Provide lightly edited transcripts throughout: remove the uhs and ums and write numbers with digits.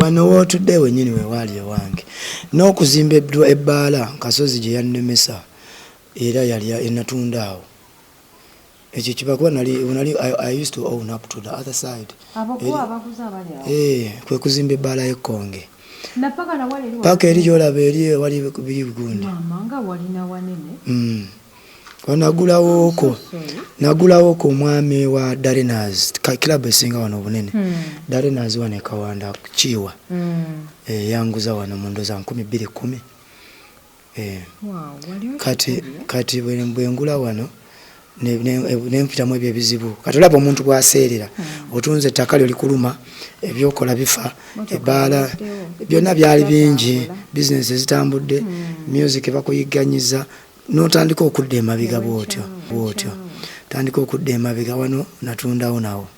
Wano wootudde wennyini we waali ewange. N'okuzimba ebbaala Kasozi gye yannemesa era yali natunda awo. Ekyo kiba kuba nali nali I used to own up to the other side. Eh, kwe kuzimba ebbaala y'Ekkonge. Paka eri gy'olaba eri ewali biri gundi. Nagulawoko nagulawoko omwami wa Darenas club esinga wano obunene. Darenas wano e Kawanda Kiwa. Yanguza wano mu ndoza 2010. Kati kati bwe ngula wano nempitamu ebyo ebizibu. Kati olaba omuntu bw'aseerera, otunze ettaka lyo likuluma, ebyokola bifa, ebbaala byonna byali bingi, bizinesi ezitambudde, music bakuyigganyiza, n'otandika okudda emabega bw'otyo bw'otyo. Tandika okudda emabega wano natundawo nawo.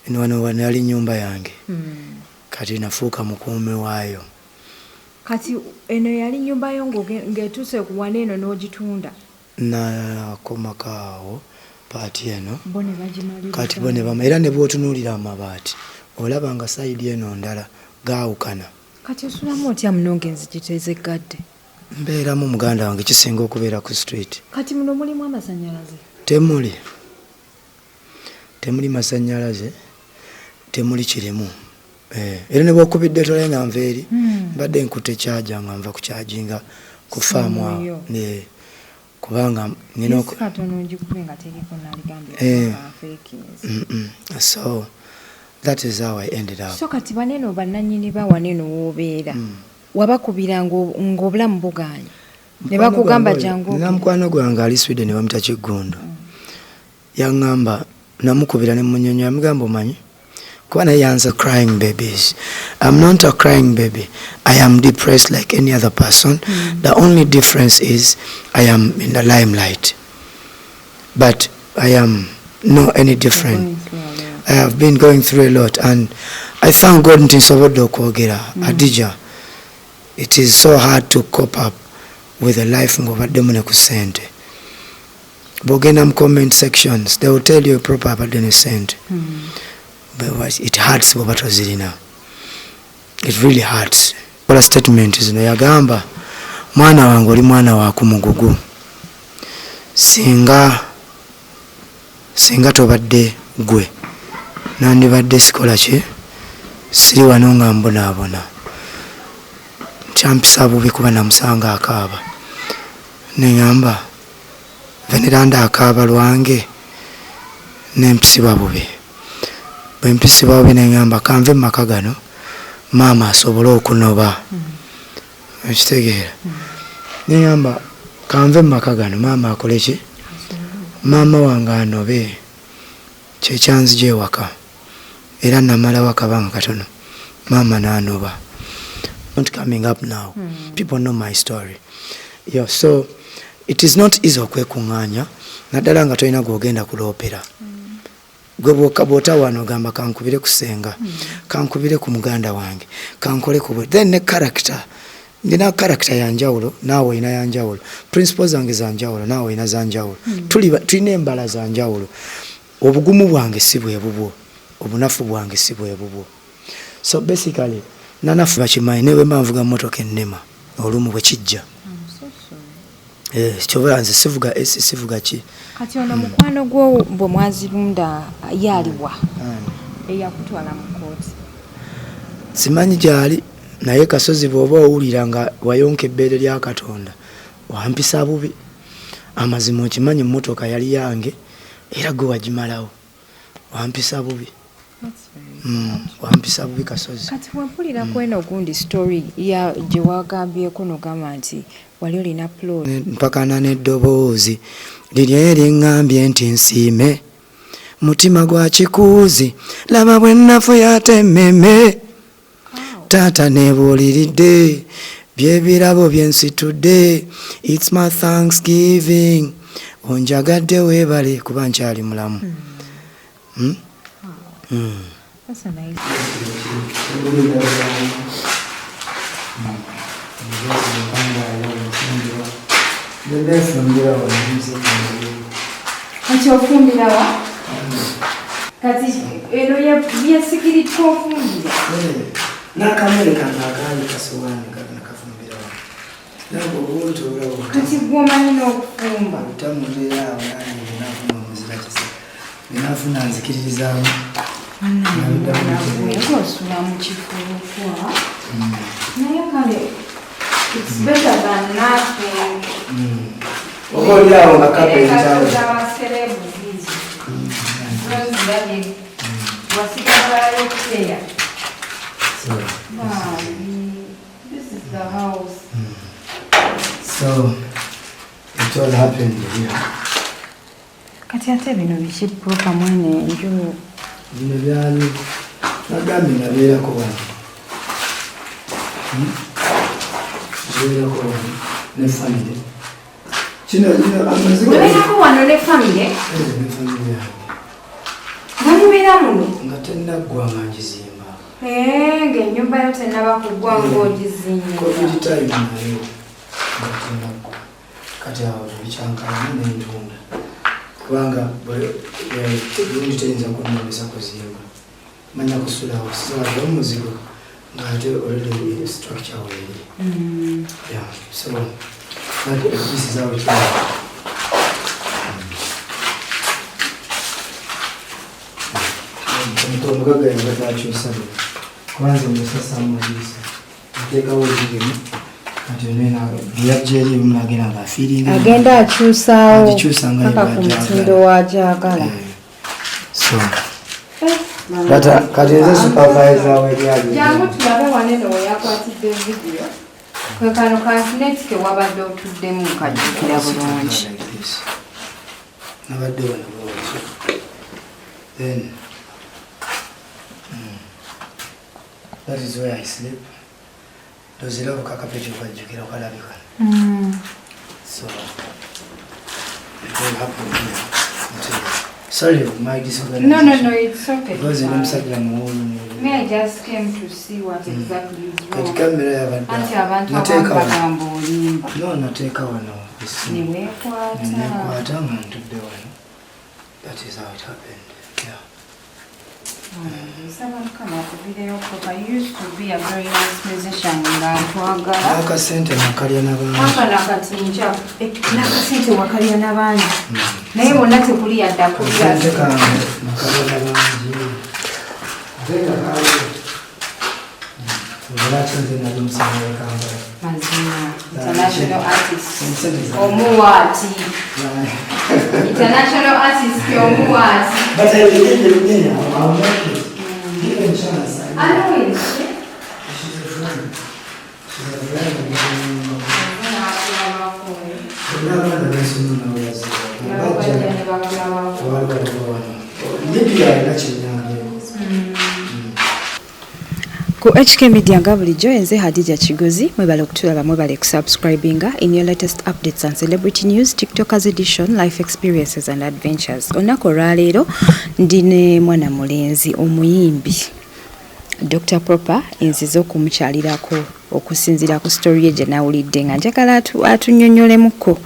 Wano wano yali nnyumba yange. Kati nafuuka mukuumi waayo. Kati eno yali nnyumba yo ng'etuuse ku wano eno n'ogitunda? Nakomako awo part eno. Bo ne bagimaliriza. Kati bo ne bama era ne bw'otunuulira amabaati olaba nga side eno ndala gaawukana. Kati osulamu otya muno ng'enzigi tezeggadde? Mbeeramu muganda wange, kisinga okubeera ku street. Kati muno mulimu amasannyalaze? Temuli. Temuli masannyalaze, temuli kirimu. Era ne bw'okubidde tolabye nga nva eri, mbadde nkutte charger nga nva ku charginga ku faamu awo. Kubanga nina So that is how I ended up. So kati baneno bannannyini ba wano eno w'obeera, wabakubira ng'obulamu bugaanye ne bakugamba jangu? Nina mukwano gwange ali Sweden, bamuyita Kiggundu. Yaŋŋamba, namukubira ne munyonyola, mugamba omanyi kuba naye yanza crying babies. I'm not a crying baby. I am depressed like any other person. The only difference is I am in the limelight, but I am no any different. I have been going through a lot and I thank God nti nsobodde okwogera. Adija, it is so hard to cope up with a life ng'obaddemu ne ku ssente. Bw'ogenda mu comment sections, they will tell you proper abadde ne ssente. But it hurts bw'oba tozirina. It really hurts. Kola statement zino, yagamba, "Mwana wange, oli mwana wa ku mugugu. Singa tobadde gwe, nandibadde sikola ki, siri wano nga mbonaabona." Kyampisa bubi kuba namusanga akaaba, neŋŋamba Veneranda akaaba lwange, nempisibwa bubi. Bwe mpisibwa bubi, neŋŋamba kanve mu maka gano, maama asobole okunoba. Okitegeera? Neŋŋamba kanve mu maka gano, maama akole ki, maama wange anobe. Kyekyanzija ewaka, era namalawo akabanga katono, maama n'anoba. Not coming up now. People know my story. Yeah, so it is not easy okwekuŋŋaanya, naddala nga tolina gwogenda kuloopera. Gwe bw'otawaana ogamba kankubire ku ssenga, kankubire ku muganda wange, kankole ku bwe. Then ne character, nina character yanjawulo, naawe olina yanjawulo. Principles zange zanjawulo, naawe olina zanjawulo. Tulina embala zanjawulo. Obugumu bwange si bwe bubwo, obunafu bwange si bwe bubwo. So basically nanafu bakimanyi, ne bwe mba nvuga mmotoka ennema olumu bwe kijja. Kyova nze sivuga AC, sivuga ki. Kati ono mukwano gwo bwe mwazirunda ye aliwa, eyakutwala mu kooti? Simanyi gyali, naye Kasozi, bw'oba owulira nga wayonka ebbeere lya Katonda, wampisa bubi. Amazima okimanyi emmotoka yali yange era gwe wagimalawo. Wampisa bubi. Wampisa bubi, Kasozi. Kati wempulira kweno gundi story ya gye wagambyeko nogamba nti wali olina plot. Mpakana n'eddoboozi liri eriŋŋambye nti nsiime mutima gwa kikuuzi, laba bwe nnafu yatemmeme. Taata nebuuliridde byebirabo byensitudde. It's my thanksgiving, onjagadde, weebale kuba nkyali mulamu. Mm. That's a nice. Nefumbira. Kati ofumbirawa? Kati eno yesigiri twofumbira? N'akamere kange akaali kasowaani nakafumbira wano. Nabwo obuntu obulaba. Kati gwomanyi n'okufumba? Obutamubeera awo nange bwenafuna omuzira kisa bwenafuna nzikiririzaamu. Osula mu kifulukwa, naye kale it's better than nothing. Oba oli awo nga kapentawo. Z'abaserebu ziizo zozirabye, wasigalayo kuteya. Bambi, this is the house. So it all happened here. Kati ate bino biki, Propa, mwene enju? Bino byali nagambye nabeerako wano. Nabeerako wano ne family. Kino kino amaziga. Obeerako wano ne family? Eh, ne family yange. Nga mubeera muno? Nga tennaggwa, nga ngizimba. Eh, ng'ennyumba yo tennaba kuggwa ng'ogizimba. Covid time nayo nga tennaggwa. Kati awo tebikyankalana nentunda, kubanga gundi teyinza kunnemesa kuzimba, manya kusulawo sisobola omuzigo ng'ate already structure weeri. Yeah, so that this is how it is. Omuntu omugagga yabadde akyusa bino, kubanze musasa mu madirisa ateekawo ebirimu. Kati byajja eri ebimu nagenda nga afiiringa. Agenda akyusaawo. Agikyusa nga paka ku bw'agyagala. mutindo wagyagala. So kati nze supervisor w'ebyali. Jangu tulabe wanene we yakwatidde vidiyo. Kwe kano kansinet ke wabadde otuddemu, nkajjukira bulungi. Like this. Nabadde wano bwewatyo, then that is where I sleep. Ndozira bukakapeti okajjukira okalabika. So it all happened here. Sorry, my disorganization. No, no, no, it's okay. Because ndi musajja muwulu. Me, I just came to see what exactly is Kati wrong. kamera yabadde Anti abantu abamu nateeka wano. bagamba olimba. No, nateeka wano essimu. Ne weekwata. Nekwata nga ntudde wano. That is how it happened, yeah. Nsaba Mukama akuvireyo, Propa. You used to be a very nice musician nga ntwagala. N'akasente nakalya n'abangi. Paka nakati nkya n'akasente wakalya n'abangi, naye bonna tekuli yadde akulya. Akasente kange nakalya n'abangi, ate nga kaali lwaki nze nali omusajja w'e Kampala. Mazima, international artist. Ensente zange. Omuwaati, international artist omuwaati. But I believe in me, I'll make it. Given chance. I know it. She's a friend. She's a friend. Bonna abaana bensoma nabo yazibwa. Bajja ne bakulabako. Wali waliwo wano. Lydia alina kyenyambyeko. Ku HK Media nga bulijjo, enze Hadija Kigozi. Mwebale okutulaba, mwebale kusubscribinga. In your latest updates and celebrity news, TikTokers edition, life experiences and adventures. Olunaku olwaleero ndi ne mwana mulenzi omuyimbi Dr Proper. Nzize okumukyalirako okusinziira ku story ye gye nawulidde, nga njagala atunnyonnyolemuko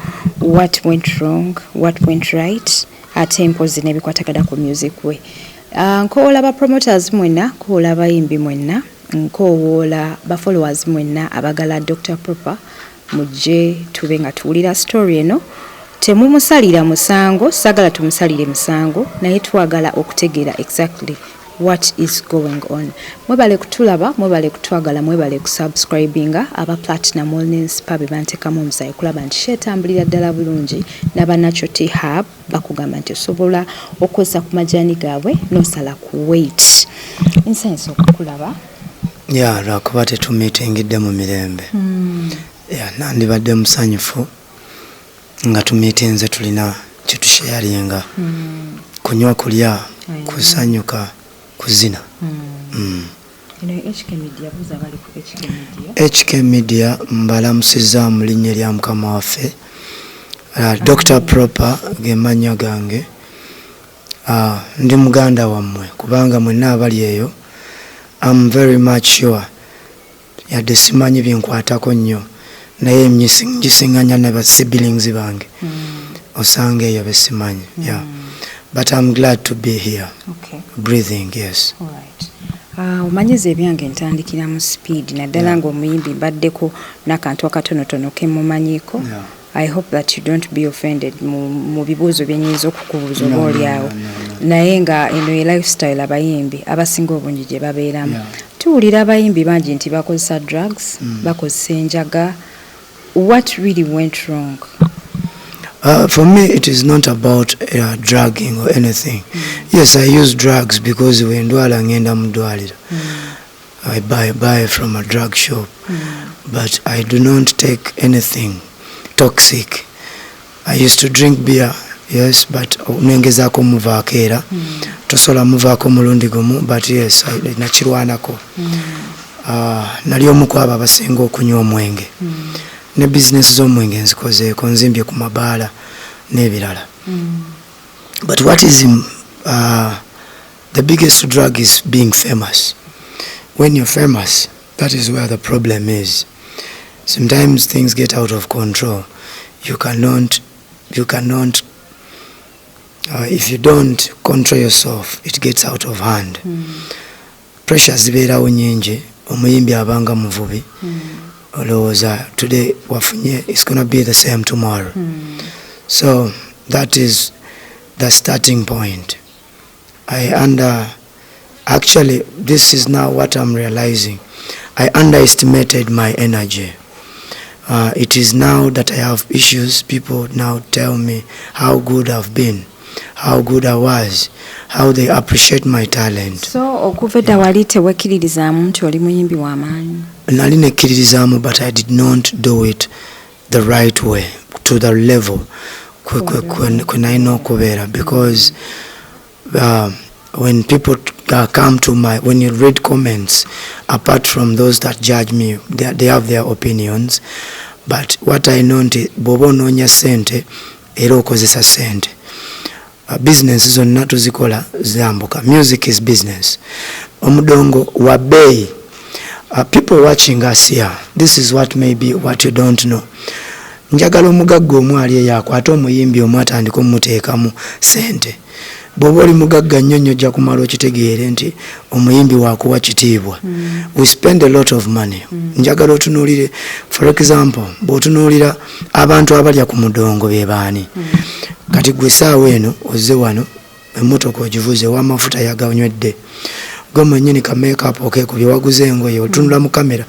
what went wrong, what went right, ate mpozi n'ebikwatagana ku music we. Nkowoola ba promoters mwenna, nkowoola abayimbi mwenna, nkowoola ba followers mwenna abagala Dr Proper, mujje tube nga tuwulira story eno. Temumusalira musango, saagala tumusalire musango, naye twagala okutegeera exactly what is going on. Mwebale kutulaba, mwebale kutwagala, mwebale kusubscribinga. Aba Platinum Wellness Spa be bantekamu omusaayi kulaba nti kyetambulira ddala bulungi, n'aba Natural Tea Hub bakugamba nti osobola okukozesa ku majaani gaabwe n'osala ku weight. Nsanyusa okukulaba. Ya, lwakuba tetumiitingidde mu mirembe. Ya, nandibadde musanyufu nga tumiitinze, tulina kyetusharinga, kunywa, kulya, kusanyuka, kuzina. Eno HK Media, buuza bali ku HK Media. HK Media, mbalamusizza mu linnya erya Mukama waffe. Dr Proper ge mannya gange. Ndi muganda wammwe, kubanga mwenna abali eyo, am very much sure, yadde simanyi binkwatako nnyo, naye ngisiŋŋanya ne ba siblings bange osanga eyo besimanyi. Yeah, but I'm glad to be here. Okay. Breathing, yes. Alright. Ah, omanyiza ebyange ntandikira mu speed, naddala ng'omuyimbi mbaddeko n'akantu akatonotono ke mumanyiiko. I hope that you don't be offended mu bibuuzo bye nnyinza okukubuuza oba oli awo. Naye nga eno ye lifestyle abayimbi abasinga obungi gye babeeramu. Tuwulira abayimbi bangi nti bakozesa drugs, bakozesa enjaga. What really went wrong? For me, it is not about drugging or anything. Yes, I use drugs because when ndwala ngenda mu ddwaliro. I buy from a drug shop. But I do not take anything toxic. I used to drink beer, yes, but nengezaako muvaako era. Tosobola muvaako mulundi gumu, but yes, nakirwanako. Nali omu ku abo abasinga okunywa omwenge. Ne bizinesi z'omwenge nzikozeeko, nzimbye ku mabaala n'ebirala. But what is the biggest drug is being famous. When you're famous, that is where the problem is. Sometimes things get out of control. You cannot, if you don't control yourself, it gets out of hand. Pressure zibeerawo nyingi, omuyimbi abanga muvubi. Olowooza today wafunye, it's gonna be the same tomorrow. So that is the starting point. I under actually, this is now what I'm realizing. I underestimated my energy. It is now that I have issues, people now tell me how good I've been, how good I was, how they appreciate my talent. So okuva edda wali tewekkiririzaamu nti oli muyimbi w'amaanyi? Nali nekkiririzaamu, but I did not do it the right way, to the level kwe nalina okubeera, because when people come to my, when you read comments, apart from those that judge me, they have their opinions, but what I know nti bw'oba onoonya ssente era okozesa ssente. Business zonna tuzikola zambuka. Music is business. Omudongo wa bbeeyi. People watching us here, this is what maybe what you don't know. Njagala omugagga omu ali eyo akwate omuyimbi omu atandike omumuteekamu ssente. Bw'oba oli mugagga nnyo nnyo, ojja kumala okitegeere nti omuyimbi wakuwa kitiibwa. We spend a lot of money. Njagala otunuulire, for example, bw'otunuulira abantu abalya ku mudongo be baani? Kati gwe saawa eno ozze wano, emmotoka ogivuze, ow'amafuta yaganywedde, gwe mwennyini ka makeup okeekubye, waguze engoye, otunula mu kamera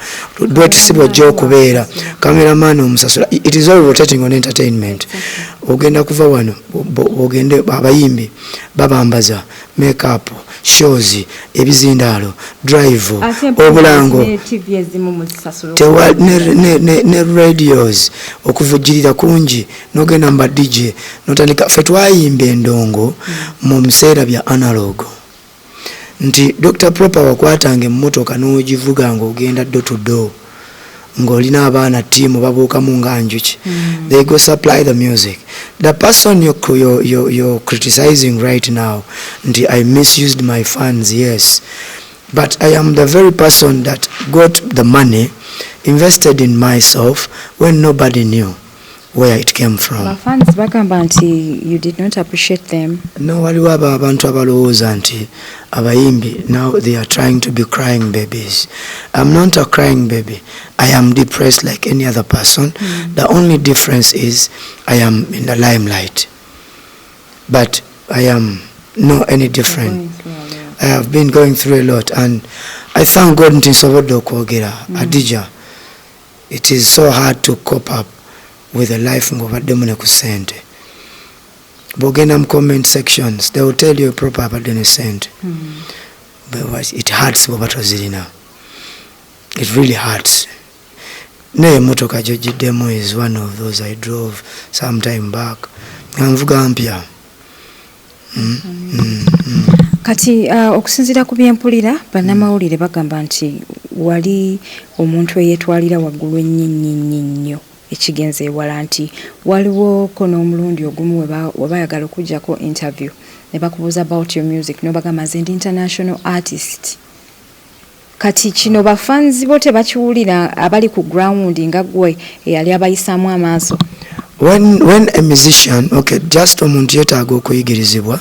bwetisi bwojja okubeera cameraman omusasula. It is all rotating on entertainment. Ogenda kuva wano ogende, abayimbi babambaza, makeup, shows, ebizindaalo, drive, obulango, tewa, ne radios, okuvujjirira kungi, nogenda mu ba DJ notandika. Ffe twayimba endongo mu biseera bya analog, nti Dr Proper wakwatanga emmotoka n'ogivuga ng'ogenda door to door, ng'olina abaana ttiimu babuukamu nga njuki. They go supply the music. The person you're criticizing right now nti I misused my funds, yes, but I am the very person that got the money, invested in myself when nobody knew where it came from. Bafans bagamba nti you did not appreciate them. No, waliwo abo abantu abalowooza nti abayimbi now they are trying to be crying babies. I'm not a crying baby. I am depressed like any other person. The only difference is I am in the limelight, but I am no any different. I have been going through a lot and I thank God nti nsobodde okwogera. Adija, it is so hard to cope up with a life ng'obaddemu ne ku ssente. Bw'ogenda mu comment sections, they will tell you Proper abadde ne ssente. But it hurts bw'oba tozirina. It really hurts. Naye emmotoka gy'ogiddemu is one of those I drove some time back, nga nvuga mpya. Kati okusinziira ku byempulira, bannamawulire bagamba nti wali omuntu eyeetwalira waggulu ennyo ennyo ennyo ennyo, ekigenza ewala nti waliwoko n'omulundi ogumu we bayagala okuggyako interview ne bakubuuza about your music, n'obagamba nze ndi international artist. Kati kino bafanzi bo tebakiwulira, abali ku ground nga ggwe eyali abayisaamu amaaso? When a musician, okay, just omuntu yeetaaga okuyigirizibwa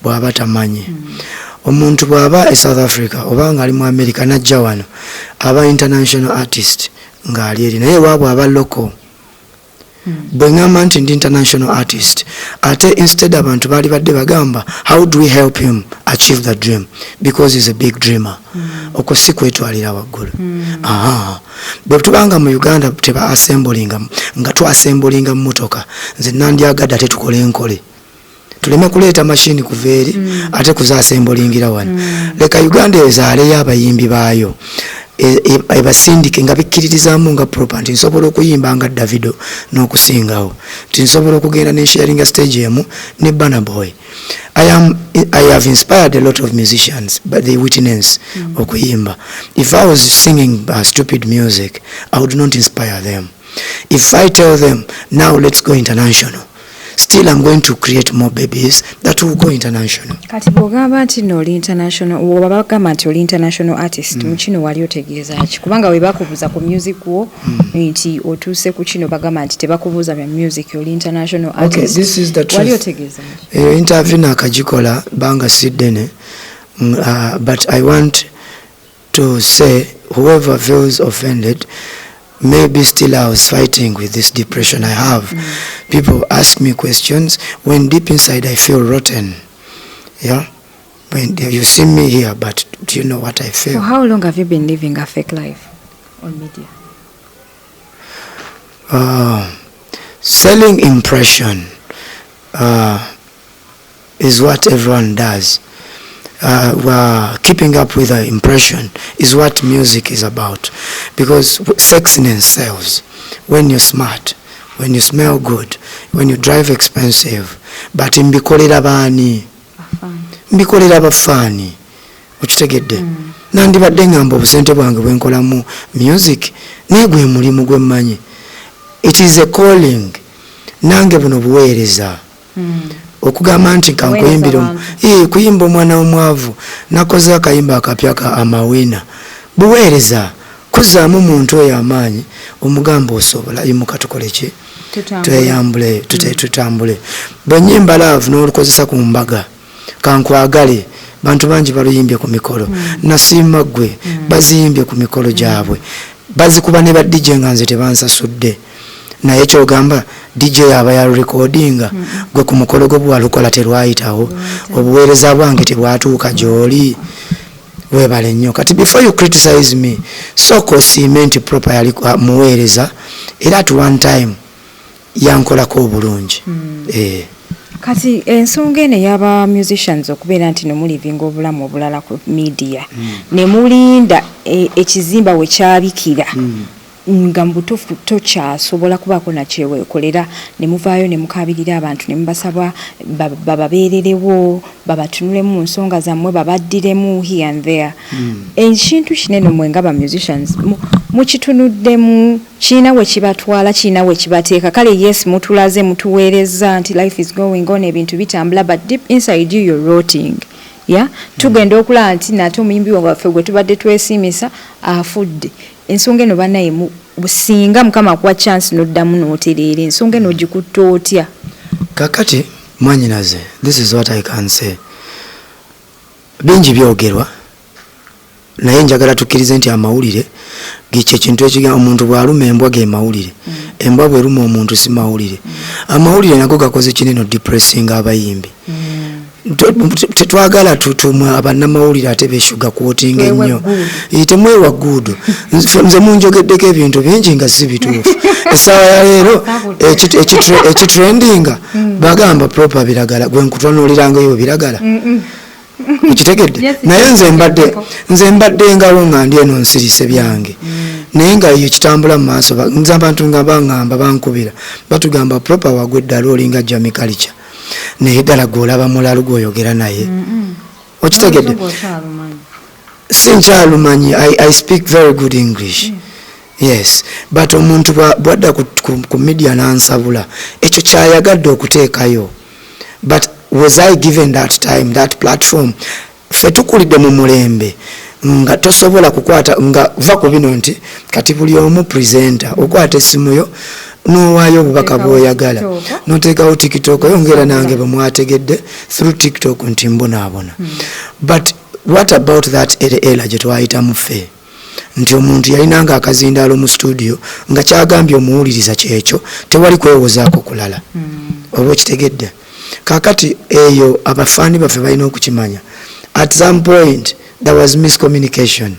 bw'aba tamanyi. Omuntu bw'aba e South Africa oba nga ali mu America najja wano, aba international artist ng'ali eri, naye waabwe aba local. Bwe ŋŋamba nti ndi international artist, ate instead abantu baali badde bagamba, "How do we help him achieve the dream?" because he's a big dreamer. Okwo si kwetwalira waggulu? Aha. Bwe tubanga mu Uganda teba assemblinga, nga twassemblinga mmotoka, nze nandyagadde ate tukole enkole, tuleme kuleeta mashini kuva eri ate kuzassemblingira wano. Leka Uganda ezaaleyo abayimbi baayo, ebasindike nga bikkiririzaamu nga Proper nti nsobola okuyimba nga Davido n'okusingawo, nti nsobola okugenda nensharinga stage emu ne Burna Boy. I have inspired a lot of musicians, but they witness okuyimba. If I was singing stupid music, I would not inspire them. If I tell them, "Now let's go international," still I'm going to create more babies that will go international. Kati bw'ogamba nti nno oli international, oba bagamba nti oli international artist, mu kino wali otegeeza ki? Kubanga we bakubuuza ku music wo nti otuuse ku kino, bagamba nti tebakubuuza bya music, oli international artist. This is the truth. Wali otegeeza ki? Eyo interview nakagikola banga si ddene, but I want to say, whoever feels offended, maybe still I was fighting with this depression I have. People ask me questions when deep inside I feel rotten. Yeah, when you see me here, but do you know what I feel? For how long have you been living a fake life on media? Selling impression is what everyone does. Well, keeping up with the impression is what music is about, because sexiness sells. When you're smart, when you smell good, when you drive expensive. But mbikolera baani? Mbikolera bafaani, okitegedde? Nandibadde ngamba obusente bwange bwenkolamu music, naye gwe mulimu gwe mmanyi. It is a calling. Nange buno buweereza okugamba nti kankuyimbira kuyimba omwana w'omwavu. Nakoze akayimba akapya ka amawina, buweereza kuzaamu muntu oyo amaanyi, omugamba osobola, imuka tukole ki, tweyambule, tutambule. Bwe nyimba love n'olukozesa ku mbaga, kankwagale, bantu bangi baluyimbye ku mikolo. Nasiima ggwe, baziyimbye ku mikolo gyabwe, bazikuba ne ba DJ nga nze tebansasudde. Naye kyogamba DJ aba ya recordinga, gwe ku mukolo gwo bwalukola terwayitawo, obuweereza bwange tebwatuuka gy'oli. Webale nnyo. Kati before you criticize me, sooka osiime nti Proper yali muweereza, era at one time yankolako obulungi. Kati ensonga eno ey'aba musicians okubeera nti nemulivinga obulamu obulala ku media, ne mulinda ekizimba we kyabikira nga mu butuufu tokyasobola kubaako nakyeweekolera, ne muvaayo ne mukabirira abantu ne mubasaba bababeererewo, babatunulemu mu nsonga zammwe, babaddiremu here and there. Ekintu kinene mwe nga ba musicians mukitunuddemu, kirina we kibatwala, kirina we kibateeka. Kale yes, mutulaze, mutuweereza nti life is going on, ebintu bitambula, but deep inside you, you're rotting. Yeah, tugenda okulaba nti nate omuyimbi waffe gwe tubadde twesiimisa afudde. Ensonga eno bannaye, singa Mukama akuwa chance n'oddamu n'otereera, ensonga eno ogikutta otya? Kakati mwanyinaze, this is what I can say. Bingi byogerwa, naye njagala tukkirize nti amawulire gekyo ekintu ekigamba omuntu bw'aluma embwa ge mawulire, embwa bweruma omuntu si mawulire. Amawulire nago gakoze kinene depressing abayimbi. Tetwagala tutumwe abannamawulire ate beshuga quotinga ennyo. Temwewa guudo. Nze munjogeddeko ebintu bingi nga si bituufu. Essaawa ya leero ekitrendinga bagamba Proper biragala, gwe nkutunuulirangayo biragala, okitegedde? Naye nze mbadde ngawo nga ndi eno nsirise byange, naye nga eyo kitambula mu maaso. Nze abantu nga baŋŋamba, bankubira, batugamba Proper wagwa eddala, olinga Jamie Culture, naye ddala gwolaba mulalu gwoyogera naye, okitegedde? Si nkyalumanyi. I speak very good English, yes, but omuntu bwadda ku media nansabula, ekyo kyayagadde okuteekayo. But was I given that time, that platform? Ffe tukulidde mu mulembe nga tosobola kukwata nga va ku bino nti kati buli omu presenter, okwata essimu yo. Nowaayo obubaka bwoyagala, noteekawo TikTok yongera nange bwe mwategedde through TikTok nti mbonaabona. But what about that era gye twayitamu ffe, nti omuntu yalinanga akazindaalo mu studio nga kyagambye omuwuliriza kyekyo, tewali kwewozaako kulala. Oba okitegedde? Kakati eyo abafaani baffe balina okukimanya, at some point there was miscommunication,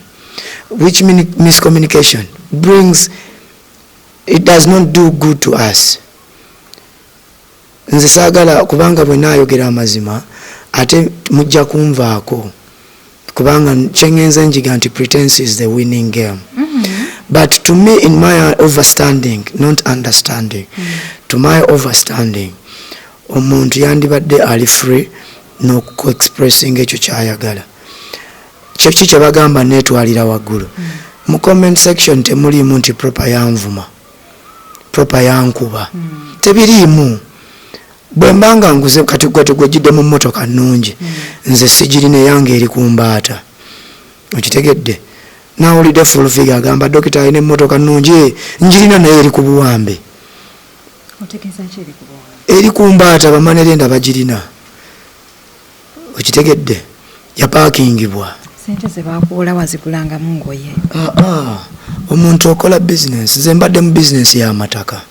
which miscommunication brings, it does not do good to us. Nze saagala, kubanga bwe naayogera amazima ate mujja kunvaako, kubanga kyengenze njiga nti pretense is the winning game. But to me, in my overstanding, not understanding, to my overstanding, omuntu yandibadde ali free n'okuexpressing ekyo kyayagala. Kyeki kyebagamba netwalira waggulu. Mu comment section temuliimu nti Propa yanvuma, Propa yankuba. Tebiriimu. Bwe mbanga nguze kati gwe tegwejjidde mu mmotoka nnungi, nze sigirina, eyange eri ku mbaata, okitegedde? Nawulidde Full Figure agamba Dokita alina emmotoka nnungi, njirina naye eri ku buwambe, eri ku mbaata, bamanerenda bagirina, okitegedde? Yapakingibwa. Sente zebakuwola wazigulangamu ngoye? Aa, omuntu okola bizinesi. Nze mbadde mu bizinesi y'amataka,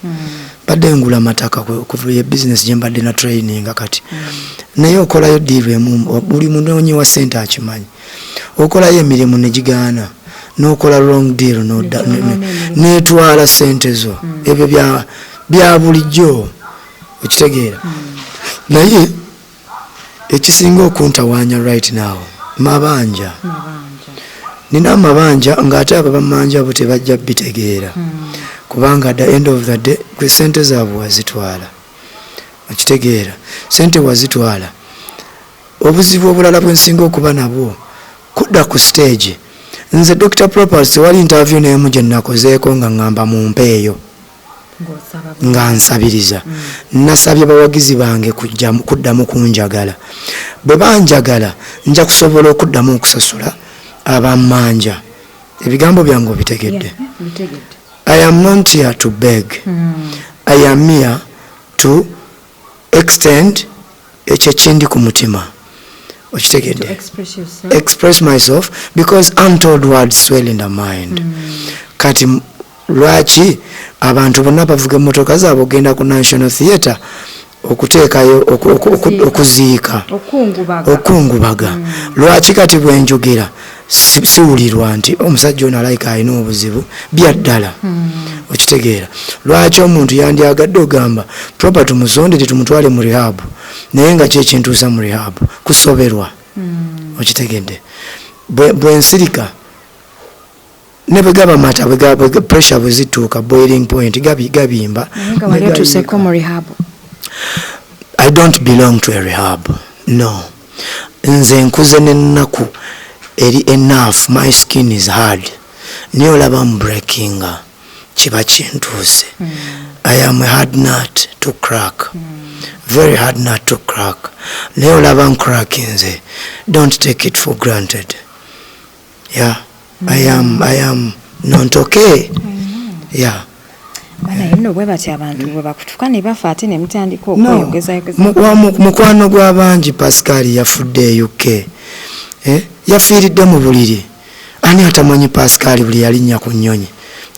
mbadde ngula mataka kuva ye bizinesi gye mbadde na training kati. Naye okolayo deal emu, buli munoonyi wa sente akimanyi, okolayo emirimu negigaana, nokola wrong deal, netwala sente zo. Ebyo bya bulijjo, okitegeera? Naye ekisinga okuntawaanya right now, mabanja. Nina amabanja, ng'ate abo bamanja bo tebajja bitegeera, kubanga at the end of the day gwe sente zaabwe wazitwala, okitegeera? Sente wazitwala. Obuzibu obulala bwensinga okuba nabwo, kudda ku stage. Nze Dr Propers, tewali interview n'emu gye nakozeeko nga ŋŋamba mumpeeyo, nga nsabiriza. Nasabye bawagizi bange kuddamu kunjagala. Bwe banjagala, nja kusobola okuddamu okusasula abammanja. Ebigambo byange obitegedde? I am not here to beg. I am here to extend ekyo ekindi ku mutima, okitegedde? Express myself, because untold words swell in the mind. Kati lwaki abantu bonna bavuga emmotoka zaabwe ogenda ku National Theatre okuteekayo okuziika, okungubaga? Lwaki kati bwenjogera siwulirwa nti omusajja ono alayika alina obuzibu bya ddala? Okitegeera? Lwaki omuntu yandyagadde ogamba Proper tumusondere, tumutwale mu rehab, naye nga kyekintuusa mu rehab kusoberwa? Okitegedde? Bwensirika ne bwe gaba mata, pressure bwe zituuka boiling point, gabimba. I don't belong to a rehab, no. Nze nkuze n'ennaku eri enough, my skin is hard, naye olaba mbreakinga kiba kintuuse. I am a hard nut to crack, very hard nut to crack, naye olaba ncrackinze, don't take it for granted. Yeah, I am not okay, yeah. Naye nno bwe batyo abantu bwe bakutuka ne bafa, ate ne mutandika okweyogezayogeza. Mukwano gw'abangi Pascal yafudde e UK, eh? Yafiiridde mu buliri. Ani atamanyi Pascal? Buli yalinnya ku nnyonyi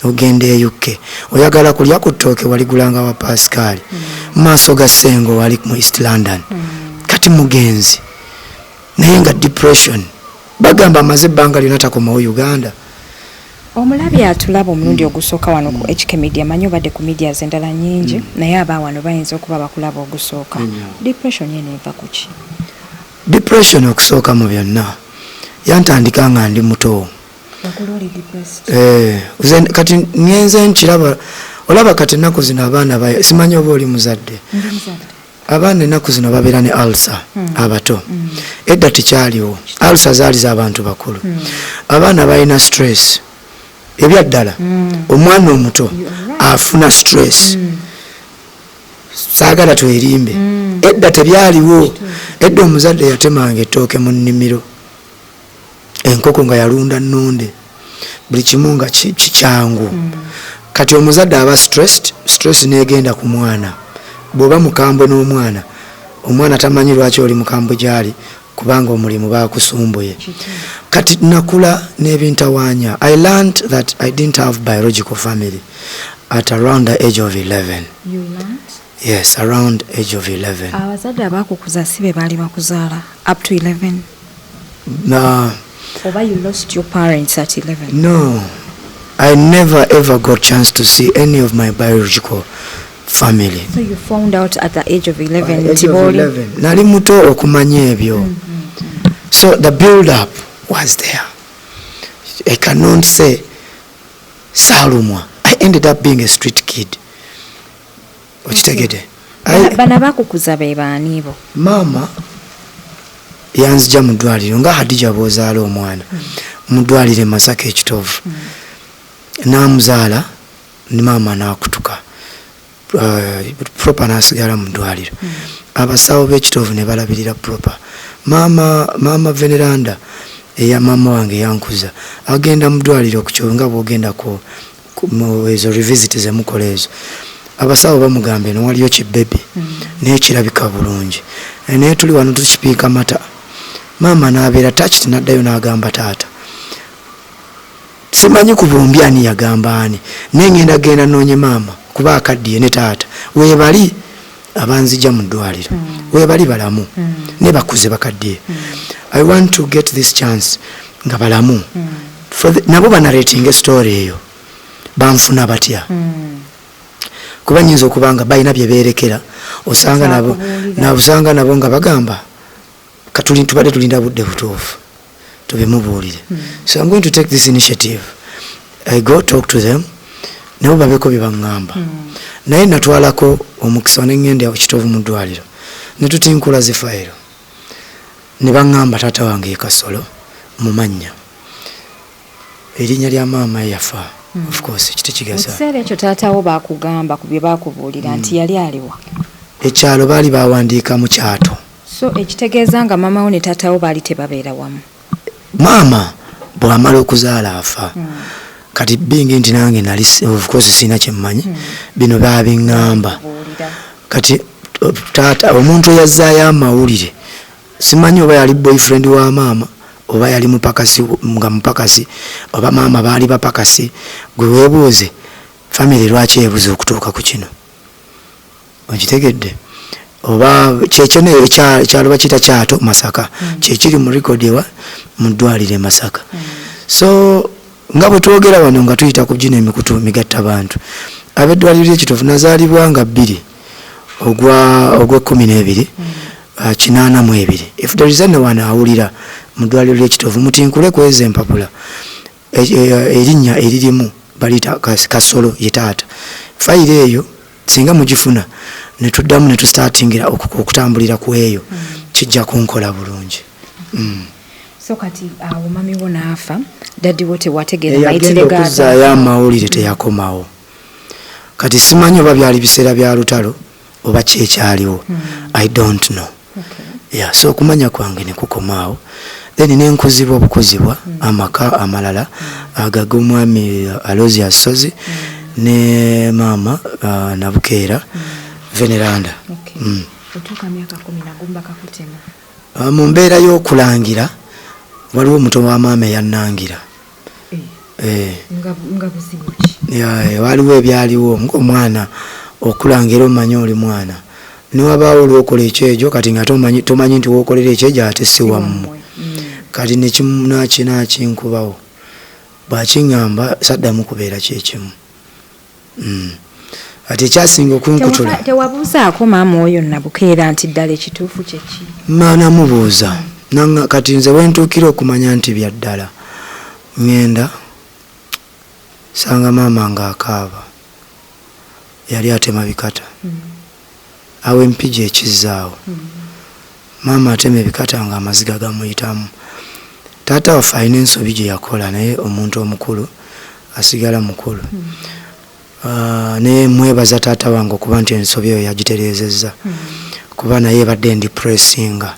ogenda e UK, oyagala kulya ku ttooke, waligulanga wa Pascal, maaso ga Sengo wali mu East London. Kati mugenzi, naye nga depression, bagamba amaze ebbanga lyonna takomawo Uganda. Omulabi atulaba omulundi ogusooka wano ku HK Media, manyi obadde ku medias endala nyingi, naye aba wano bayinza okuba bakulaba ogusooka. Depression yeno eva ku ki? Depression okusooka mu byonna yantandika nga ndi muto. Eh, kati ngenze nkiraba, olaba kati ennaku zino abaana, simanyi oba oli muzadde, abaana ennaku zino babeera ne ulcer abato. Edda tekyaliwo, ulcer zaali z'abantu bakulu. Abaana balina stress ebyaddala. Omwana omuto afuna stress, saagala twerimbe. Edda tebyaliwo. Edda omuzadde yatemanga ettooke mu nnimiro, enkoko nga yalunda nnunde, buli kimu nga kikyangu. Kati omuzadde aba stressed, stress negenda ku mwana. Bw'oba mukambwe n'omwana, omwana tamanyi lwaki oli mukambwe gyali, kubanga omulimu bakusumbuye. Kati nakula n'ebintawaanya. I learned that I didn't have biological family at around the age of 11. You learned? Yes, around age of 11. Abazadde abakukuza si be baali bakuzaala up to 11? Na, Oba you lost your parents at 11? No, I never ever got chance to see any of my biological family. So you found out at the age of 11 By nti age of booli 11. Nali muto okumanya ebyo. So the build up was there. I cannot say saalumwa. I ended up being a street kid, okitegedde? Bano abakukuza be baani bo? Maama yanzija mu ddwaliro nga Hadija bw'ozaala omwana, mu ddwaliro e Masaka Ekitovu. N'amuzaala ne maama n'akutuka, Proper n'asigala mu ddwaliro. Abasawo b'Ekitovu ne balabirira Proper. Maama Veneranda, eya maama wange yankuza, agenda mu ddwaliro kukyo nga bwogenda mu ezo revisit zemukola ezo. Abasawo bamugamba, "Eno waliyo kibebi, naye kirabika bulungi." Naye tuli wano tukipiika mata. Maama n'abeera touched, n'addayo n'agamba taata. Simanyi ku bombi ani yagamba ani, naye ngenda genda noonye maama kuba akaddiye ne taata weebali abanzija mu ddwaliro, weebali balamu ne bakuze bakaddiye. I want to get this chance nga balamu. Nabo banarratinga story eyo, banfuna batya, kuba nyinza okuba nga balina bye beerekera. Osanga nabo Bakubuulira. Osanga nabo nga bagamba katuli tubadde tulinda budde butuufu tubimubuulire. So I'm going to take this initiative. I go talk to them, nabo babeko bye baŋŋamba. Naye natwalako omukisa neŋŋenda Kitovu mu ddwaliro ne tutinkula zifayiro, ne baŋŋamba taata wange ye Kasolo mu mannya, erinnya lya maama ye yafa. Of course Mu kitekigasa. kiseera ekyo taatawo bakugamba ku bye bakubuulira nti yali aliwa? Ekyalo baali bawandiika mu Kyato. So ekitegeeza nga maama wo ne taatawo baali tebabeera wamu? Maama bw'amala okuzaala afa. Kati bingi nti nange nali of course sirina kyemmanyi, bino baabiŋŋamba. Buulira. Kati taata, omuntu eyazzaayo amawulire, simanyi oba yali boyfriend wa maama oba yali mupakasi, nga mupakasi oba maama baali bapakasi. Gwe weebuuze family lwaki ebuze okutuuka ku kino, okitegedde? Oba kyekyo ekyalo bakiyita Kyato, Masaka, kyekiri mu record ewa mu ddwaliro e Masaka. So nga bwe twogera wano nga tuyita ku gino emikutu migatta bantu ab'eddwaliro ly'Ekitovu, nazaalibwa nga 2 ogw'e 12 82. If there is anyone awulira mu ddwaliro ly'Ekitovu, mutinkule kweza empapula. Erinnya eririmu baliyita Kasolo, ye taata. Fayiro eyo singa mugifuna netuddamu netustartingira okutambulira ku eyo, kijja kunkola bulungi. So kati awo mami wo n'afa, daddy wo tewategeera Eyagenda mayitire ga okuzzaayo amawulire teyakomawo. Kati simanyi oba byali biseera bya lutalo oba kyekyaliwo, I don't know. Yeah, so okumanya kwange nekukomaawo. Then nenkuzibwa obukuzibwa amaka amalala agag'omwami Alosia Sozi ne maama Nabukeera Veneranda. Otuuka myaka 11 bakakutema? Mu mbeera y'okulangira, waliwo omuto wa maama eyannangira. Eh. Nga buzibu ki? Waliwo ebyaliwo ngaomwana okulangira, omanyi oli mwana niwabaawo olwokola ekyejo. Kati nga tomanyi nti wokolera ekyejo ate si wammwe. Kati nakinkubawo, bwakiŋŋamba saddamu kubeera kyekimu. Ati ekyasinga okunkutula Tewabuuzaako maama oyo Nabukeera nti ddala ekituufu kyeki? Namubuuza. Kati nze wentuukira okumanya nti bya ddala, ŋŋenda sanga maama ng'akaaba, yali atema bikata awo Empigi ekizaawo. Maama atema ebikata nga amaziga gamuyitamu. Taata waffe alina ensobi gye yakola, naye omuntu omukulu asigala mukulu. Naye mwebaza taata wange okuba nti ensobi eyo yagitereezezza, kuba naye ebadde endepressinga.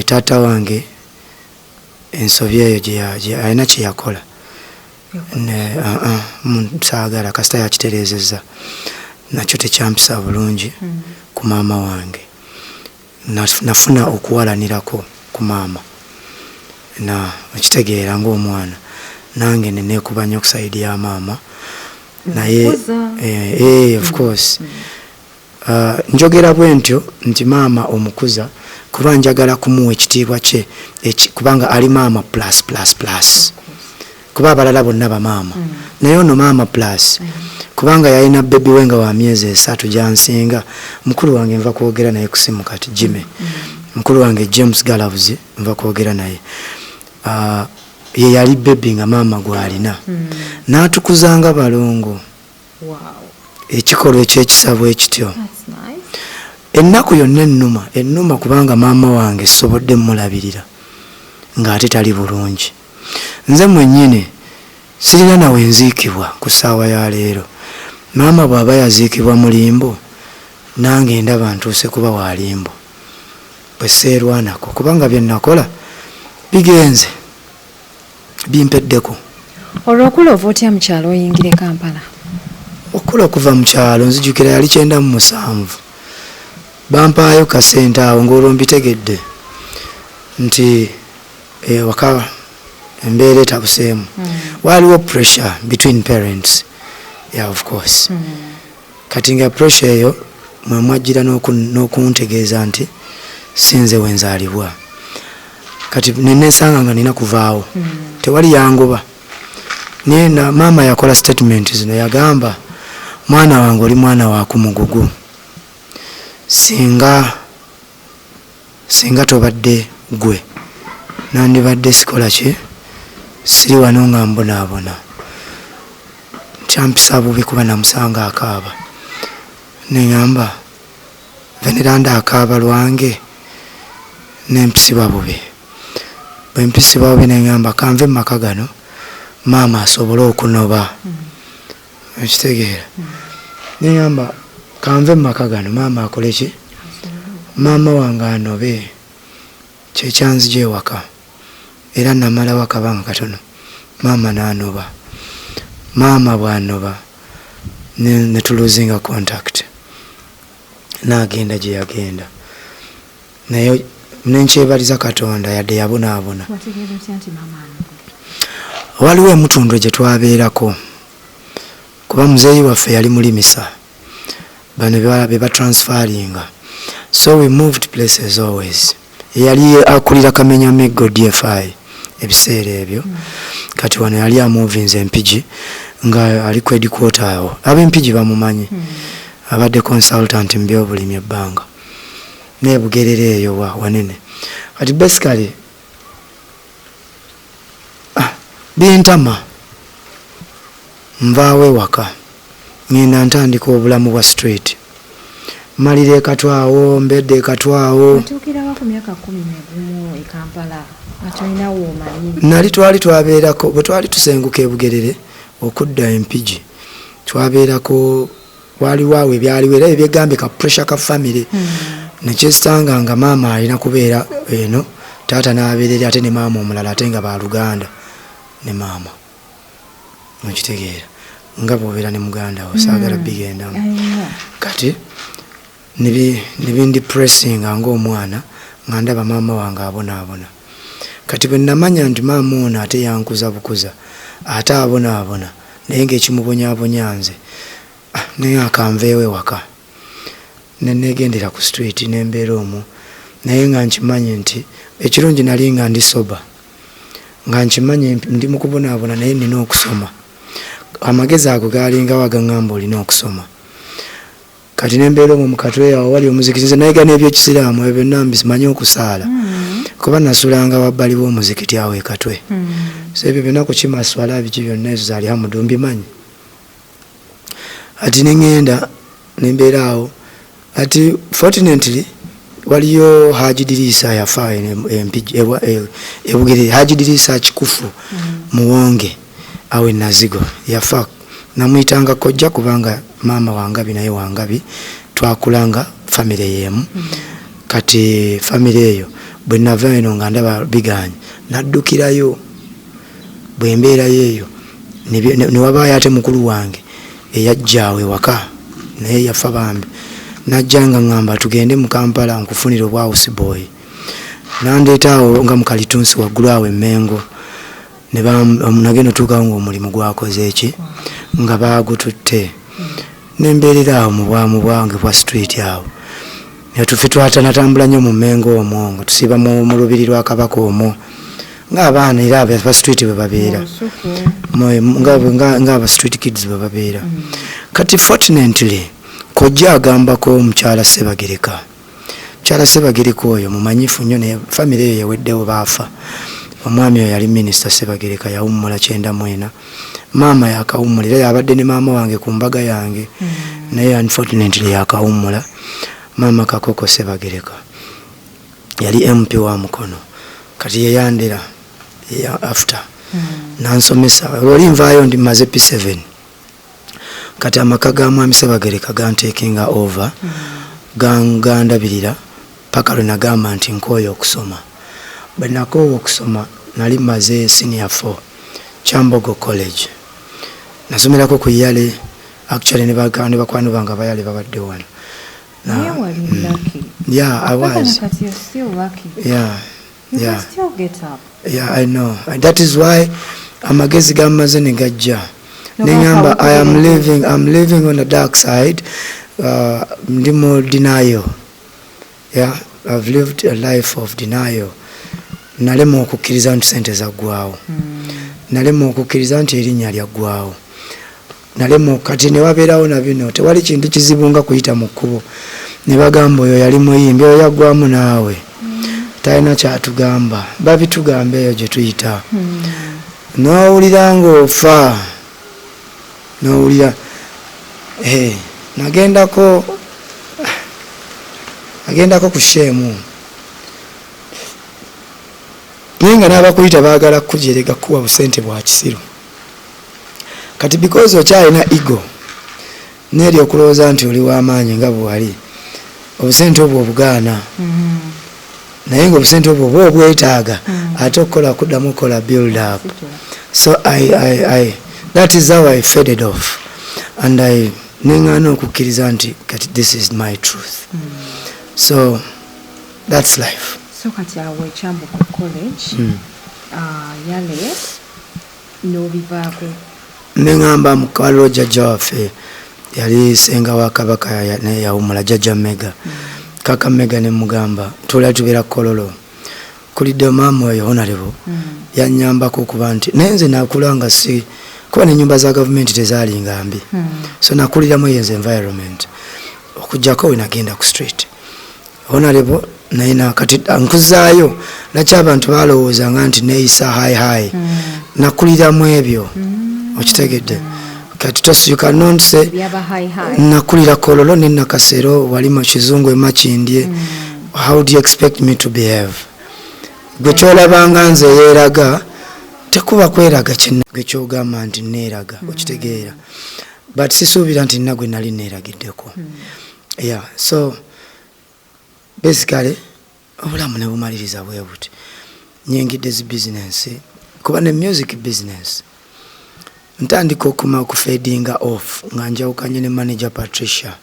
Taata wange ensobi eyo alina kye yakola. Saagala kasita yakitereezezza, nakyo tekyampisa bulungi ku maama wange. Nafuna okuwalanirako ku maama, na okitegeera ng'omwana nange neneekuba nnyo ku side ya maama, naye of course njogera bwe ntyo nti maama omukuza kuba njagala kumuwa ekitiibwa kye, kubanga ali maama plus plus plus, kuba abalala bonna bamaama, naye ono maama plus, kubanga yalina baby we nga wa myezi 3 gyansinga. Mukulu wange nva kwogera naye kusimu kati, Jime, mukulu wange James Galabuzi, nva kwogera naye. Ye yali baby nga maama gwalina, n'atukuzanga balongo. Ekikolwa ekyekisa bwe kityo, ennaku yonna ennuma ennuma, kubanga maama wange sobodde mmulabirira ng'ate tali bulungi. Nze mwennyini sirina nawe nziikibwa ku ssaawa ya leero. Maama bw'aba yaziikibwa mu limbo, nange ndaba ntuuse kuba wa limbo bwe seerwanako, kubanga bye nakola bigenze bimpeddeko. Olwokula ova otya mu kyalo oyingire Kampala? Okula okuva mu kyalo, nzijukira yali 97, bampaayo kasente awo ng'olwo mbitegedde nti ewaka embeera etabuseemu. Waliwo pressure between parents, yeah, of course. Kati nga pressure eyo mwe mwajjira n'okuntegeeza nti sinze wenzaalibwa. Kati nenesanga nga nina kuvaawo, tewali yangoba, naye na maama yakola statement zino, yagamba, "Mwana wange, oli mwana wa kumugugu. Singa tobadde gwe, nandibadde sikola ki, siri wano nga mbonaabona." Kyampisa bubi kuba namusanga akaaba, neŋamba Veneranda akaaba lwange, nempisibwa bubi. Bwe mpisibwa bubi, neŋamba kanve mu maka gano maama asobole okunoba. Ekitegeera, neŋamba kanve mu maka gano maama akole ki, maama wange anobe. Kyekyanzija ewaka, era namalawo akabanga katono, maama n'anoba. Maama bw'anoba, ne tulosinga contact, n'agenda gye yagenda, naye nenkyebaliza Katonda yadde yabonaabona. Wategeera otya nti maama anobye? Waliwo emutundwe gye twabeerako, kuba muzeeyi waffe yali mulimisa, bano be batransferringa, so we moved places always. Yali akulira Kamenya Miggo DFI ebiseera ebyo. Kati wano yali amovinze Empigi, nga ali ku headquarter awo. Ab'Empigi bamumanyi, abadde consultant mu byobulimi ebbanga nebugerera eyo wa wanene. Kati basically bintama, nvaawo ewaka, ngenda ntandika obulamu bwa street, malira ekatwawo, mbedde ekatwawo. Watuukirawa ku myaka 11 e Kampala nga tolina woomanyi? Nali twali twabeerako, bwe twali tusenguka ebugerere okudda Empigi, twabeerako, waliwo awo ebyaliwo era ebyegambye ka pressure ka family, nekyesitanga nga maama alina kubeera eno, taata n'abeera eri, ate ne maama omulala, ate nga baluganda ne maama. Okitegeera nga bw'obeera ne muganda wo, saagala bigendamu. Kati nebindepressinga ng'omwana nga ndaba maama wange abonaabona. Kati bwe namanya nti maama ono ate yankuza bukuza, ate abonaabona, naye ng'ekimubonyaabonya nze, naye akanveewo ewaka, nenegendera ku street, nembeera omwo, naye nga nkimanyi nti ekirungi nali nga ndi sober, nga nkimanyi ndi mu kubonaabona, naye nina okusoma. Amagezi ago galingawo agaŋŋamba olina okusoma. Kati nembeera omwo mu Katwe awo wali omuzikiti. Nze nayiga n'ebyekisiraamu ebyo byonna, mbimanyi okusaala, kuba nasulanga wabbali w'omuzikiti awo e Katwe. So ebyo byonna kukimaswala biki byonna, ezo zaali hamudu, mbimanyi. Ati neŋŋenda nembeera awo. Ati fortunately waliyo Haji Dirisa, yafa Empigi, Ebugerere. Haji Dirisa Kikufu Muwonge awo enazigo yafa. Namuyitanga kojja, kubanga maama wangabi naye wangabi, twakulanga famire yemu. Kati famire eyo bwe nava eno nga ndaba biganye, naddukirayo. Bwe mbeerayo eyo Newabaayo ate mukulu wange eyajjaawo ewaka, naye yafa bambi. Najja nga ŋŋamba tugende mu Kampala nkufunire obwa house boy. Nandeeta awo nga mu kalitunsi waggulu awo Emmengo. Nagenda otuukawo ng'omulimu gwakoze eki, nga baagututte. Nembeerera awo mu bwamu bwange bwa street awo. Tufe twatanatambula nnyo mu Mmengo omwo, nga tusiiba mu lubiri lwa Kabaka omwo, ng'abaana era aba street bwe babeera, ng'aba street kids bwe babeera. Kati fortunately kojja agambako omukyala Ssebagereka. Mukyala Ssebagereka oyo mumanyifu nnyo, naye famire eyo yaweddewo, baafa. Omwami oyo yali Minisita Ssebagereka, yawummula 94. Maama yakawummula, era yabadde ne maama wange ku mbaga yange, naye unfortunately yakawummula. Maama Kakoko Ssebagereka yali MP wa Mukono. Kati yeyandera after nansomesa. Oli nvaayo ndi maze P7. Kati amaka ga mwami Ssebagereka gantakinga over, gandabirira paka lwe nagamba nti nkooya okusoma. Bwe nakoowa okusoma nali maze senior 4, Kyambogo College. Nasomerako ku Yale actually, ne bakwano bange abayale babadde wano. Naye wali lucky. Yeah, I was. Kati you're still lucky. Yeah. You yeah. can still get up. Yeah, I know. And that is why amagezi gammaze ne gajja. Neŋŋamba I am living, I'm living on the dark side. Ndi mu denial. Yeah, I've lived a life of denial. Nalema okukkiriza nti sente zaggwawo. Nalema okukkiriza nti erinnya lyaggwawo. Nalema. Kati ne wabeerawo na bino, tewali kintu kizibu nga kuyita mu kkubo ne bagamba oyo yali muyimbi, oyo yaggwamu, naawe talina kyatugamba. Babitugamba eyo gye tuyita, n'owulira ng'ofa, n'owulira. Eh, nagendako ku show emu, naye nga n'abakuyita baagala kukujerega, kukuwa busente bwa kisiru. Kati because okyalina ego neeri okulowooza nti oli w'amaanyi nga bwewali, obusente obwo obugaana, naye nga obusente obwo oba obwetaaga ate okukola, kuddamu okukola build up. So that is how I faded off and I neŋŋaana okukkiriza nti kati this is my truth. So that's life. So kati awo ekyambogo College, yale n'obivaako? Neŋŋamba waliwo jjajja waffe yali senga wa Kabaka, naye yawumula, jjajja Mega, kaka Mega. Nemugamba tula tubeera Kololo, kulidde maama oyo honorable yanyambako okuba nti naye nze nakula nga si kuba nenyumba za gavumenti tezalinga mbi. So nakuliramu eyo nze environment, okugjako we nagenda ku street. Honorable naye nakati nkuzaayo laki abantu balowoozanga nti neeyisa high high. Nakuliramu ebyo, okitegedde? Kati you cannot say byaba high high. Nakulira Kololo ne Nakasero, wali mu kizungu emakindye. How do you expect me to behave? Gwe kyolabanga nze yeeraga, tekuba kweraga kyenna gwe kyogamba nti neeraga, okitegeera? But sisuubira nti nna gwe nali neeragiddeko. Yeah, so basically obulamu ne bumaliriza bwe buti. Nyingidde zi business, kuba ne music business ntandika okuma okufadinga off nga njawukanye ne manager Patricia.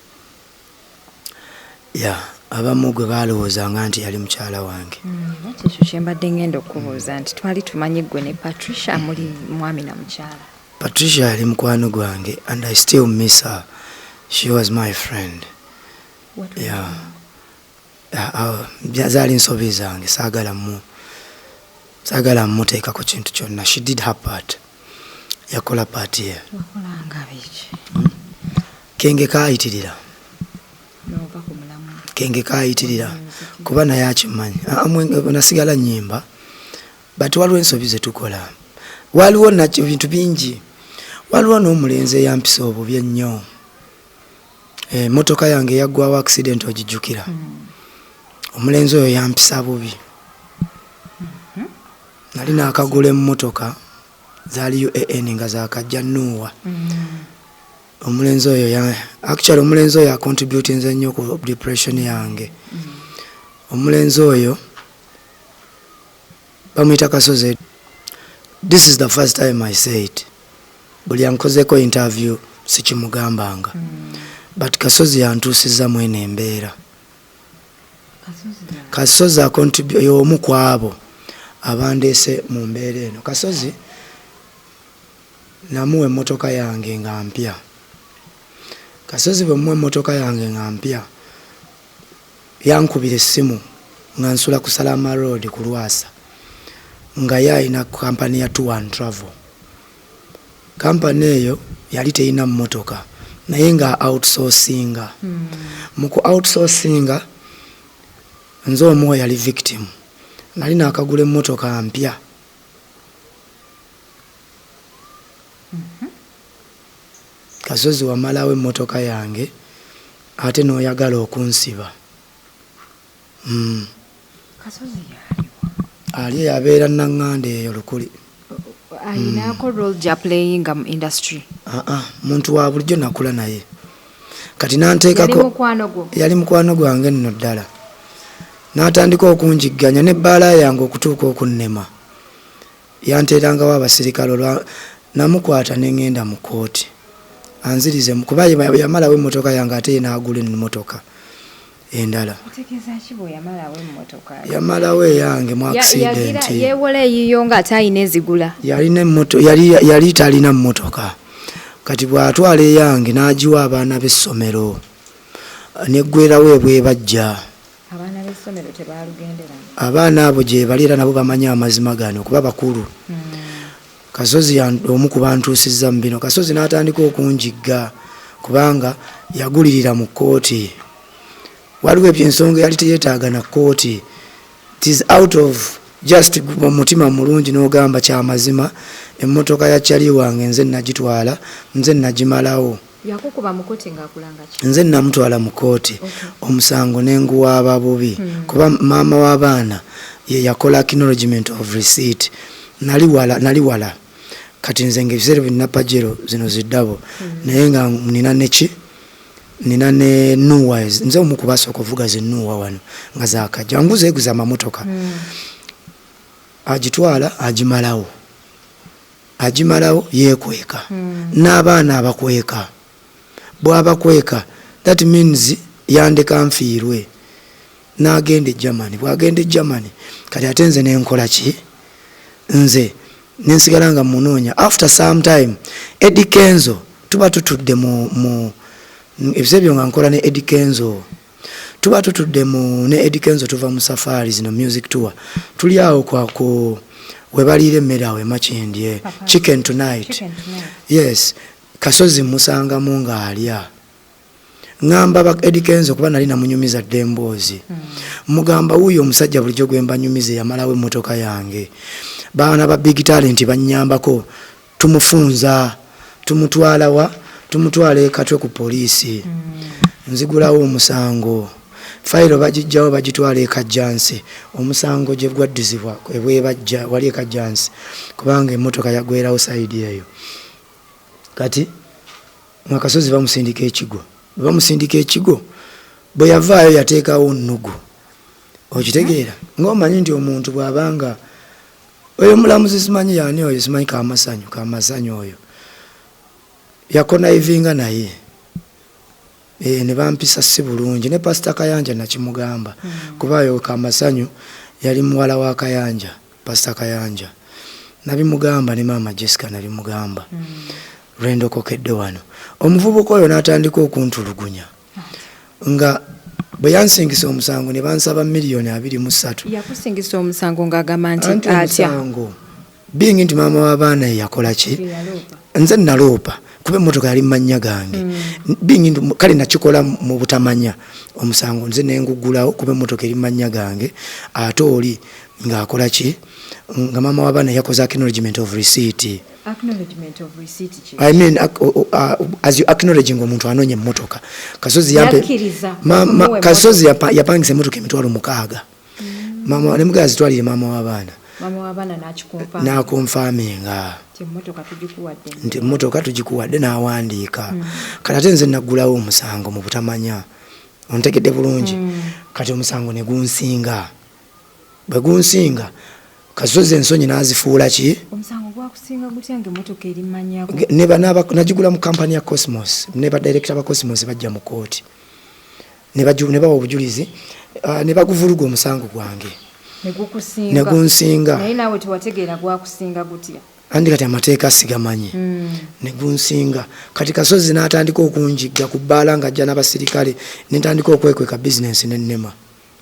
Ya, abamu gwe balowoozanga nti yali mukyala wange. Era kyekyo kyembadde ngenda okubuuza nti twali tumanyi ggwe ne Patricia muli mwami na mukyala. Patricia yali mukwano gwange and I still miss her. She was my friend. Yeah. Zaali nsobi zange, saagala muteekako kintu kyonna. She did her part, yakola part ye. Wakolanga biki? Kenge kayitirira. Nova ku mulamu. Kenge kayitirira kuba naye akimanyi. Ah, nasigala nyimba, but waliwo ensobi zetukola, waliwo bintu bingi. Waliwo n'omulenzi eyampisa obubi ennyo. Emotoka yange yaggwawo accident, ogijjukira? Omulenzi oyo yampisa bubi. Nali nakagula emmotoka, zaali UAN nga zakajja nuuwa. Omulenzi oyo actually omulenzi oyo acontributinze nnyo ku depression yange. Omulenzi oyo bamuyita Kasozi. This is the first time I say it. Buli ankozeeko interview sikimugambanga, but Kasozi yantuusiza mwene embeera. Kasozi y'omu ku abo abandeese mu mbeera eno. Kasozi namuwa emmotoka yange nga mpya. Kasozi bwe muwa emmotoka yange nga mpya, yankubira essimu nga nsula ku Salama Road ku Lwasa, nga ye alina kampani ya Tour and Travel. Kampani eyo yali terina mmotoka, naye nga outsourcinga. Mu ku outsourcinga, nze omuwa yali victim. Nali nakagula emmotoka mpya. Kasozi wamalawo emmotoka yange ate n'oyagala okunsiba. Kasozi yaliwa? Ali eyabeera Naŋŋanda eyo Lukuli. Ayinako role gyaplayinga mu industry? Aa, muntu wa bulijjo, nakula naye. Kati yali nanteekako mukwano gwo? Yali mukwano gwange nno ddala. N'atandika okunjigganya n'ebbaala yange okutuuka okunnema. Yanteerangawo abasirikale. Olwa namukwata ne ŋŋenda mu kkooti anzirize kuba yamalawo emmotoka yange, ate ye n'agula emmotoka endala. Otegeeza ki bwe yamalawo emmotoka? Yamalawo eyange mu accident. Yeewola eyiyo nga ate ayina ezigula? Yalina emmoto, yali talina mmotoka. Kati bw'atwala eyange n'agiwa abaana b'essomero, neggwerawo ebwebajja. Abaana b'essomero tebalugenderamu? Abaana abo gye bali, era nabo bamanyi amazima gano kuba bakulu. Kasozi omu ku bantuusizza mu bino. Kasozi n'atandika okunjigga kubanga yagulirira mu kkooti. Waliwo ebyensonga yali teyeetaaga na kkooti. It is out of just omutima mulungi n'ogamba kyamazima, emmotoka ya kyali wange nze nagitwala, nze nagimalawo. Yakukuba mu kooti ng'akulanga ki? Nze namutwala mu kooti, omusango nenguwaaba bubi, kuba maama w'abaana ye yakola acknowledgement of receipt. Nali wala, nali wala. Kati nze nga ebiseera bino Pajero zino ziddabo, naye nga nina neki, nina ne Noah. Nze omu ku basooka okuvuga zi Noah wano nga zakajja, nguza eguza amamotoka. Agitwala, agimalawo, agimalawo, yeekweka n'abaana abakweka. Bw'abakweka, that means yandeka nfiirwe. N'agenda e Germany. Bw'agenda e Germany, kati ate nze nenkola ki? Nze nensigala nga munoonya. After some time, Eddie Kenzo, tuba tutudde mu ebiseera byo nga nkola ne Eddie Kenzo, tuba tutudde mu ne Eddie Kenzo, tuva mu safari zino, music tour, tuli awo kwa ku webaliira emmere awo emakindye. Papa. Chicken Tonight. Chicken Tonight. Yes, Kasozi musangamu ng'alya. Ŋŋamba ba Eddie Kenzo, kuba nali namunyumiza dda emboozi, mugamba wuuyo omusajja bulijjo gwe mbanyumiza eyamalawo emmotoka yange. Baana ba Big Talent bannyambako, tumufunza, tumutwala wa? Tumutwala ekatwe ku poliisi. Nzigulawo omusango, fayiro bagijjawo, bagitwala ekajjansi. Omusango gye gwaddizibwa ebwebajja wali ekajjansi, kubanga emmotoka yagwerawo side eyo. Kati nga Kasozi bamusindika ekigo. Bwe bamusindika ekigo, bwe yavaayo yateekawo nnugu. Okitegeera ngaomanyi nti omuntu bw'abanga oyo omulamuzi, simanyi yaani oyo, simanyi Kamasanyu, Kamasanyu oyo yaconnivinga naye. Ne bampisa si bulungi. Ne Pasita Kayanja nakimugamba, kuba oyo Kamasanyu yali muwala wa Kayanja, Pasita Kayanja. Nabimugamba ne maama Jessica, nabimugamba lwendokokedde wano. Omuvubuka oyo n'atandika okuntulugunya nga bwe yansingisa omusango ne bansaba miliyoni 23. Yakusingisa omusango ng'agamba nti Anti atya? Omusango bingi nti maama w'abaana ye yakola ki? Yaloopa. Nze naloopa kuba emmotoka yali mu mannya gange. Bingi nti kale nakikola mu butamanya. Omusango nze nengugulawo kuba emmotoka eri mu mannya gange, ate oli ng'akola ki? Nga maama w'abaana yakoze acknowledgement of receipt. Acknowledgement of receipt ki? I mean, as you acknowledging omuntu anoonya emmotoka. Kasozi yampe Yakkiriza okumuwa. Kasozi yapangisa emmotoka 60,000. Mama nemugala zitwalire maama w'abaana. Maama w'abaana n'akiconfirma. N'aconfirminga. Nti emmotoka tugikuwadde. Nti emmotoka tugikuwadde, n'awandiika. Kati ate nze naggulawo omusango mu butamanya. Ontegedde bulungi? Kati omusango ne gunsinga. Bwe gunsinga, Kasozi ensonyi n'azifuula ki? Omusango gwakusinga gutya ngaemmotoka eri manyako? Nagigula mu kampani ya Cosmos, ne badirekita ba Cosmos bajja mu kooti ne bawa obujulizi, ne baguvuluga omusango gwange. Negukusinga? Negunsinga. Naye naawe tewategeera gwakusinga gutya. Andi kati amateeka sigamanyi. Negunsinga. Kati Kasozi n'atandika okunjigga ku bbaala ng'ajja n'abasirikale, nentandika okwekweka, bizinensi nennema.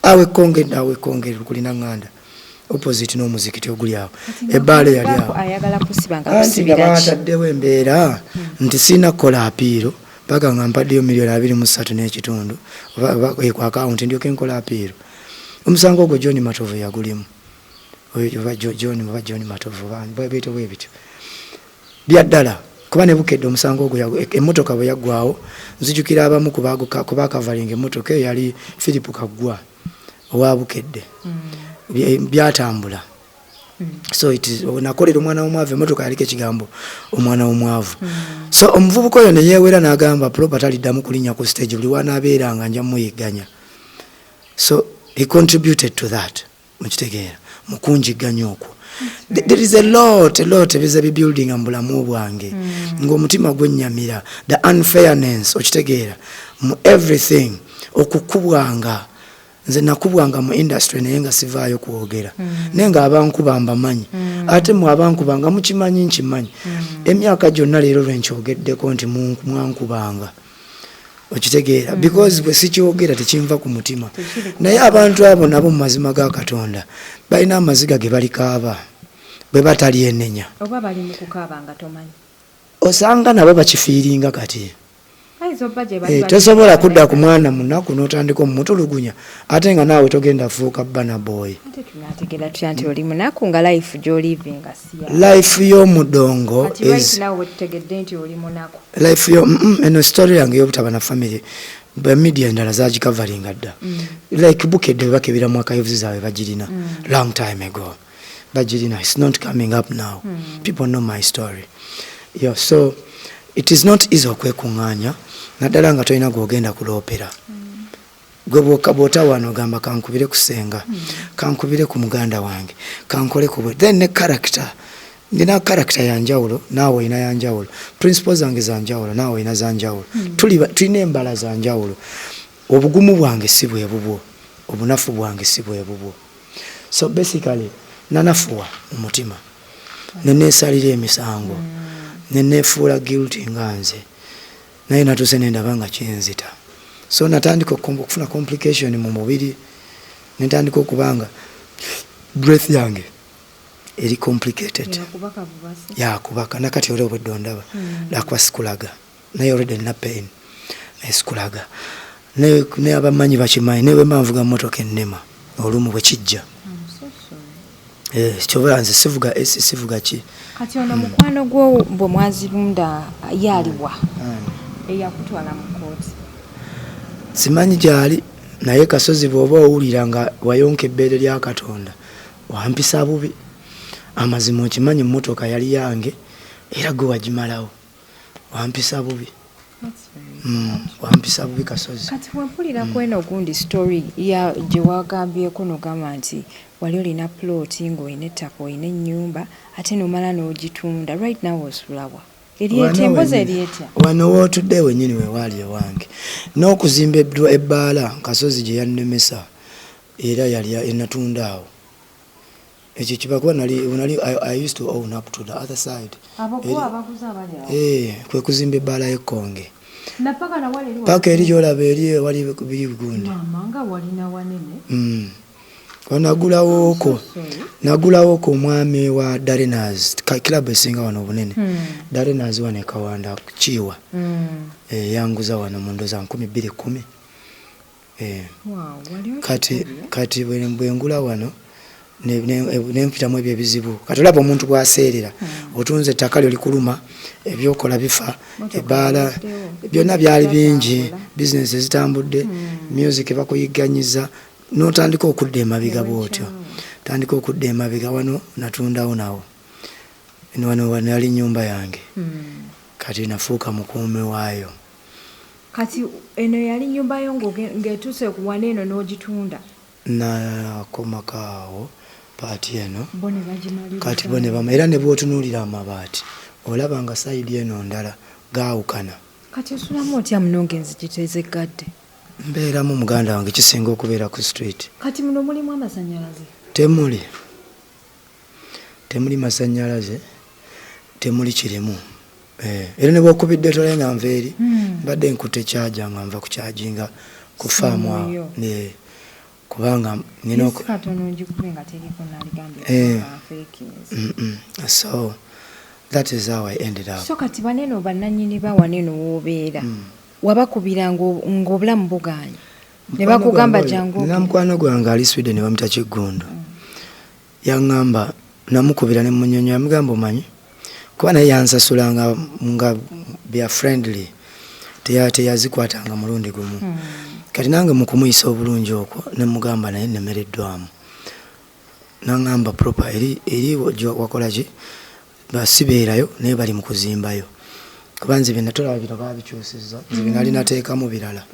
Awo ekkonge, awo ekkonge kulina ŋŋanda opposite n'omuzikiti oguli awo, ebbaala eyali awo. Ayagala kusiba nga Anti nga kusibira ki? Bataddewo embeera nti sirina kukola appeal paka nga mpaddeyo 23.5 million oba ku akawunti, ndyoke nkola appeal. Omusango ogwo John Matovu yagulimu. Oyo oba John, oba John Matovu, oba bwetyo bwe bityo byaddala, kuba ne Bukedde omusango ogwo emmotoka bwe yaggwawo, nzijukira abamu ku bakavalinga emmotoka eyo yali Philip Kaggwa owa Bukedde. Byatambula. So it is nakolera omwana w'omwavu, emmotoka yaliko ekigambo omwana w'omwavu. So omuvubuka oyo neyeewera n'agamba Propa taliddamu kulinnya ku stage, buli wanaabeeranga nja muyigganya. So he contributed to that, mukitegeera, mu kunjigganya okwo. There is a lot, a lot ebiza bibuilding mu bulamu bwange ng'omutima gwennyamira the unfairness, okitegeera, mu everything. Okukubwanga, nze nakubwanga mu industry naye nga sivaayo kwogera, naye nga abankuba mbamanyi, ate mwe abankuba nga mukimanyi, nkimanyi emyaka gyonna. Leero lwenkyogeddeko nti mwankubanga, okitegeera, because bwe sikyogera tekinva ku mutima. Naye abantu abo nabo mu mazima ga Katonda balina amaziga ge balikaaba bwe batalyenenya. Oba bali mu kukaaba nga tomanyi. Osanga nabo bakifiiringa kati. Ayinza obba gye bali. Eh, bali tosobola kudda ku mwana munaku n'otandika omumutulugunya ate nga naawe togenda fuuka bana boy. Ate tunategeera tutya nti oli munaku nga life gy'olivinga si ya Life y'omudongo Kati right is now wetutegedde nti oli munaku. Life yo eno story yange y'obutaba na family, ba media endala zagikavalinga dda, like Bukedde bwe bakebera mu archives zaabwe bagirina long time ago, bagirina. It's not coming up now. People know my story. Yeah, so it is not easy okwekuŋŋaanya, naddala nga tolina gwogenda kuloopera. Gwe bw'ota wano ogamba kankubire ku ssenga, kankubire ku muganda wange, kankole ku bwe. Then ne character, ndina character yanjawulo, naawe olina yanjawulo, principles zange zanjawulo, naawe olina zanjawulo. Tulina embala zanjawulo. Obugumu bwange si bwe bubwo, obunafu bwange si bwe bubwo. So basically nanafuwa mu mutima neneesalira emisango, neneefuula guilty nga nze, naye natuuse nendaba nga kinzita. So natandika okufuna complication mu mubiri, nentandika okuba nga breath yange eri complicated. Yakubaka bubasi. Yakubaka nakati oli obwedde ondaba, lwakuba sikulaga, naye already nina pain, naye sikulaga. Ne abamanyi bakimanyi, naye bwemba nvuga motoka ennema olumu bwe kijja. I'm so sorry. Eh, kyova nze sivuga AC, sivuga ki. Kati ono mukwano gwo bwe mwazirunda yaliwa, eyakutwala mu kooti? Simanyi gyali, naye Kasozi bw'oba owulira nga wayonka ebbeere lya Katonda, wampisa bubi. Amazima okimanyi emmotoka yali yange era gwe wagimalawo, wampisa bubi. That's very Wampisa bubi, Kasozi. Kati wempulira ku eno gundi story ya gye wagambyeko nogamba nti wali olina plot ng'olina ettaka, olina ennyumba, ate nomala n'ogitunda, right now osulawa? Eri Wano etya embozi? Wennyini. Eri etya? Wano wootudde wennyini wewaali ewange, n'okuzimba ebbaala Kasozi gye yannemesa era yali enatunda awo. Ekyo kiba kuba nali I used to own up to the other side. Abo Eri- kuba abaguzi abali awo? Eh, kwe kuzimba ebbaala y'ekkonge. Napaka nawali eri? Paka eri gyolaba eri ewali biri gundi. Maama, nga walina wanene. Nagulawooko. Sorry. Nagulawoko omwami wa Darenas, club esinga wano obunene, Darenas wano ekawanda kiiwa. Eh, yanguza wano mu ndoza 2010. Eh, Wow, wali kati okikubye? Kati bwe ngula wano nempitamu ebyo ebizibu. Kati olaba omuntu bwaseerera, otunze ettaka lyo likuluma, ebyokola bifa. Motoka Ebbaala eweddewo. byonna byali bingi. Byatambula. Bizinesi ezitambudde, music bakuyiganyiza, n'otandika okudda emabega bwotyo, tandika okudda emabega. Wano natundawo nawo. Eno wano yali nyumba yange. Kati nafuuka mukuumi waayo. Kati eno yali nyumba yo ng'etuuse ku wana eno n'ogitunda? Nakomako awo. Part eno kati bo ne bama, era ne bw'otunuulira amabaati olaba nga side eno ndala, gaawukana. Kati osulamu otya muno ng'enzigi tezeggadde? Mbeeramu, muganda wange, kisinga okubeera ku street. Kati muno mulimu amasanyalaze? Temuli, temuli masanyalaze, temuli kirimu. Era ne bwokubidde tole nga nva eri, mbadde nkutte kyaja nga nva kukyajinga ku faamu awo. Simu yo. Kubanga nina Katono ngikube nga teriko, naligambye. Nfeekinze. So that is how I ended up. So kati baneno bannannyini ba waneno w'obeera, wabakubira ng'obulamu bugaanye ne bakugamba jangu? Nina mukwano gwange ali Sweden, bamuyita Kiggundu. Yaŋŋamba, namukubira ne munyonyo, yamugamba omanyi kuba naye yansasula nga bya friendly, teyazikwatanga mulundi gumu. Kati nange mu kumuyisa obulungi okwo ne mugamba naye nemereddwamu, naŋŋamba Proper eri wakola ki, basibeerayo naye bali mu kuzimbayo, kuba nze byenatolaba bino babikyusizza, nze byenali nateekamu birala.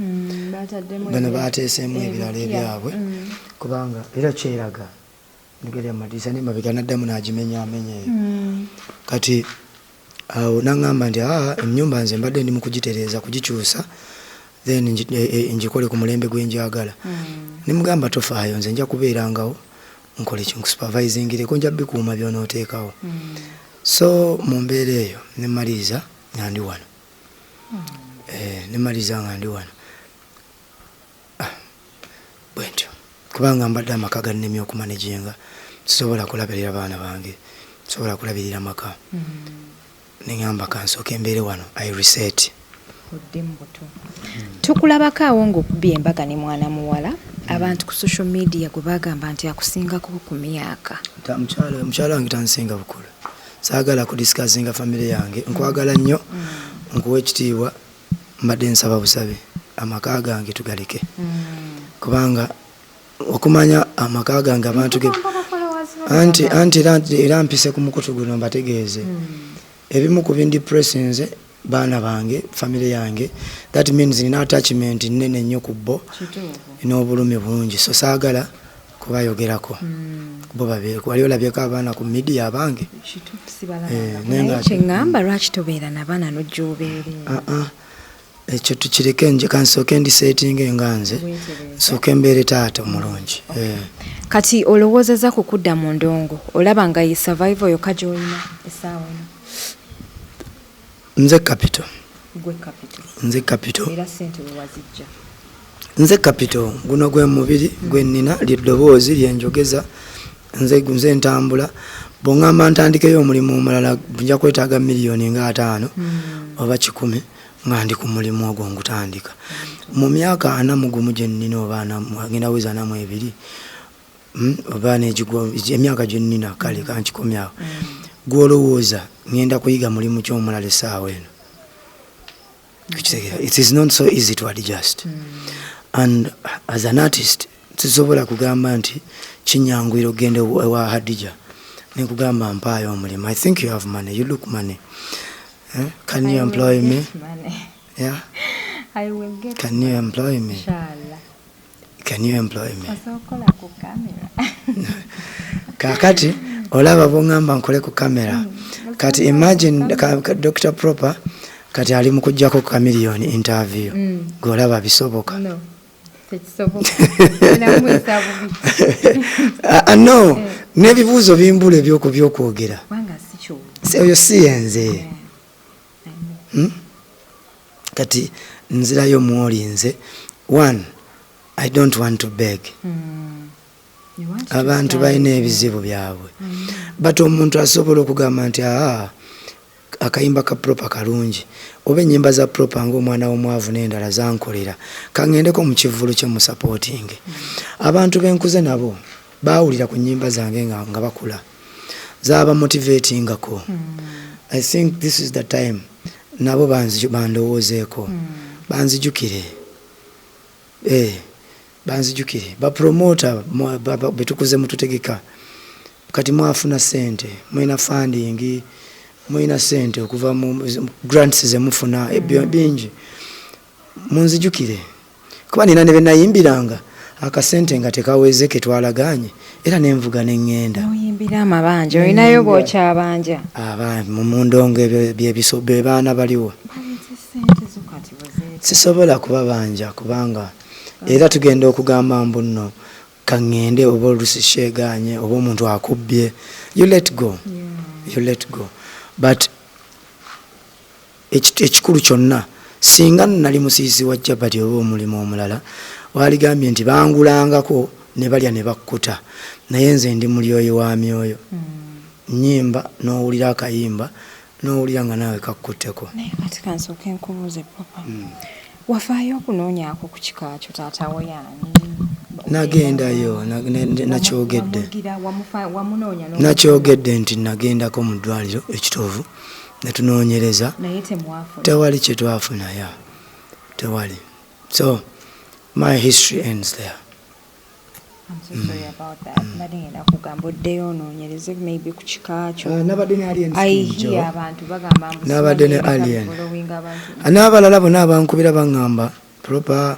Bataddemu bano bateeseemu ebirala ebipya. Ebyabwe. Kubanga era kyeraga nigeri amadirisa nemabega naddamu n'agimenyaamenya eyo. Kati awo naŋŋamba nti aa, ennyumba nze mbadde ndi mu kugitereeza, kugikyusa, then ngikole ku mulembe gwe njagala. Ne mugamba tofaayo, nze nja kubeerangawo nkole ki, nkusupervisingireko, nja bikuuma byonooteekawo. So mu mbeera eyo nemaliriza nga ndi wano. Nemaliriza nga ndi wano. Ah, bwe ntyo, kubanga mbadde amaka gannemye okumanaginga, sisobola kulabirira baana bange, sobola kulabirira maka. Neŋŋamba kansooke embeere wano, I reset. Oddemu buto. Tukulabako awo ng'okubya embaga ne mwana muwala, abantu ku social media gwe bagamba nti akusingako ku myaka. Mukyala wange tansinga bukulu. Saagala kudiscussinga famire yange. Nkwagala nnyo, nkuwa ekitiibwa, mbadde nsaba busabe amaka gange tugaleke, kubanga okumanya amaka gange abantu ge anti era mpise ku mukutu guno mbategeeze ebimu ku bindepressinze, baana bange, famire yange. That means nina attachment nnene nnyo ku bo n'obulumi bungi, so saagala kubayogerako. Bo babeeko wali olabyeko abaana ku media abange? Naye naye nga kyeŋŋamba, lwaki tobeera nabaana n'ojja obeere? Ah, ah. Ekyo tukireke, nje kansooke ndisetinge nga nze Weetereeze. Nsooke mbeere taata omulungi. Kati olowoozezza ku kudda mu ndongo? Olaba nga ye survival yokka gy'olina essaawa eno? Nze Capital. Gwe Capital. Nze Capital. Era ssente we wazijja? Nze Capital. Guno gwe mubiri gwe nnina, lyeddoboozi lyenjogeza, nze ntambula. Bw'oŋŋamba ntandikeyo omulimu omulala, nja kwetaaga miliyoni nga 50 oba 100 nga ndi ku mulimu ogwo ngutandika. Mu myaka 41 gye nnina, oba ngenda weza 42, oba negigwa emyaka gye nnina, kale kankikomyawo. Gw'olowooza ŋŋenda kuyiga mulimu ki omulala essaawa eno? Kitegeera, it is not so easy to adjust, and as an artist sisobola kugamba nti kinyanguyira okugenda ewa Hadija nekugamba mpaayo omulimu. I think you have money, you look money, eh? Can you I will employ me? Get money. Yeah. I will get Can you employ me? Inshallah. Can you employ me? Osobola okukola ku kamera. Kakati olaba bwoŋŋamba nkole ku kamera, kati imagine Dr Proper kati ali mu kuggyako Chameleone interview, gweolaba bisoboka? No. Tekisoboka. Namuyisa bubi. Ah, ah, no, n'ebibuuzo bimbula ebyokwogera. Kubanga si kyo. Oyo si yenze. I know. Kati nzirayo mwoli nze. One, I don't want to beg. You want to Abantu start balina ebizibu byabwe, but omuntu asobola okugamba nti aa, akayimba ka Proper kalungi, oba ennyimba za Proper ng'omwana w'omwavu n'endala zankolera, kaŋŋendeko mu kivvulu kye musupportinge. Abantu benkuze nabo baawulira ku nnyimba zange nga bakula, zaaba motivatingako. I think this is the time nabo bandowoozeeko, banzijukire. Banzijukire bapromota betukuze mututegeka. Kati mwafuna sente, mulina funding, mulina sente okuva mu grants zemufuna, ebyo bingi. Munzijukire, kuba nina ne benayimbiranga Akasente nga tekaweze ketwalaganye, era nenvuga neŋŋenda. Oyimbira amabanja, olinayo bwokyabanja? Aba mu ndongo ebyo byebiso be baana baliwo. Baleete sente zo kati buzeete. Sisobola kubabanja, kubanga era tugenda okugamba mbu nno kaŋŋende, oba olusi sheeganye, oba omuntu akubbye, you let go, you let go. But ekikulu kyonna, singa nali musiisi wa capati oba omulimu omulala, waligambye nti bangulangako ne balya ne bakkuta, naye nze ndi mulyoyi wa myoyo. Nyimba n'owulira akayimba, n'owulira nga naawe kakkutteko. Naye kati kansooke nkubuuze, Propa, wafaayo okunoonyaako ku kika kyo? Taatawo yaani? Nagendayo, nakyogedde. Wamunoonya? Nakyogedde nti nagendako mu ddwaliro ekitovu ne tunoonyereza. Naye temwafuna? Tewali kyetwafuna, ya, tewali. So my history ends there. I'm so sorry about that. Mbadde ngenda kugamba oddeyo onoonyereze maybe ku kika kyo. Ah, nabadde ne Alien I Skin hear Joe. abantu bagamba mbu Nabadde ne simanyi Alien. following abantu. N'abalala bonna abankubira baŋŋamba, "Propa,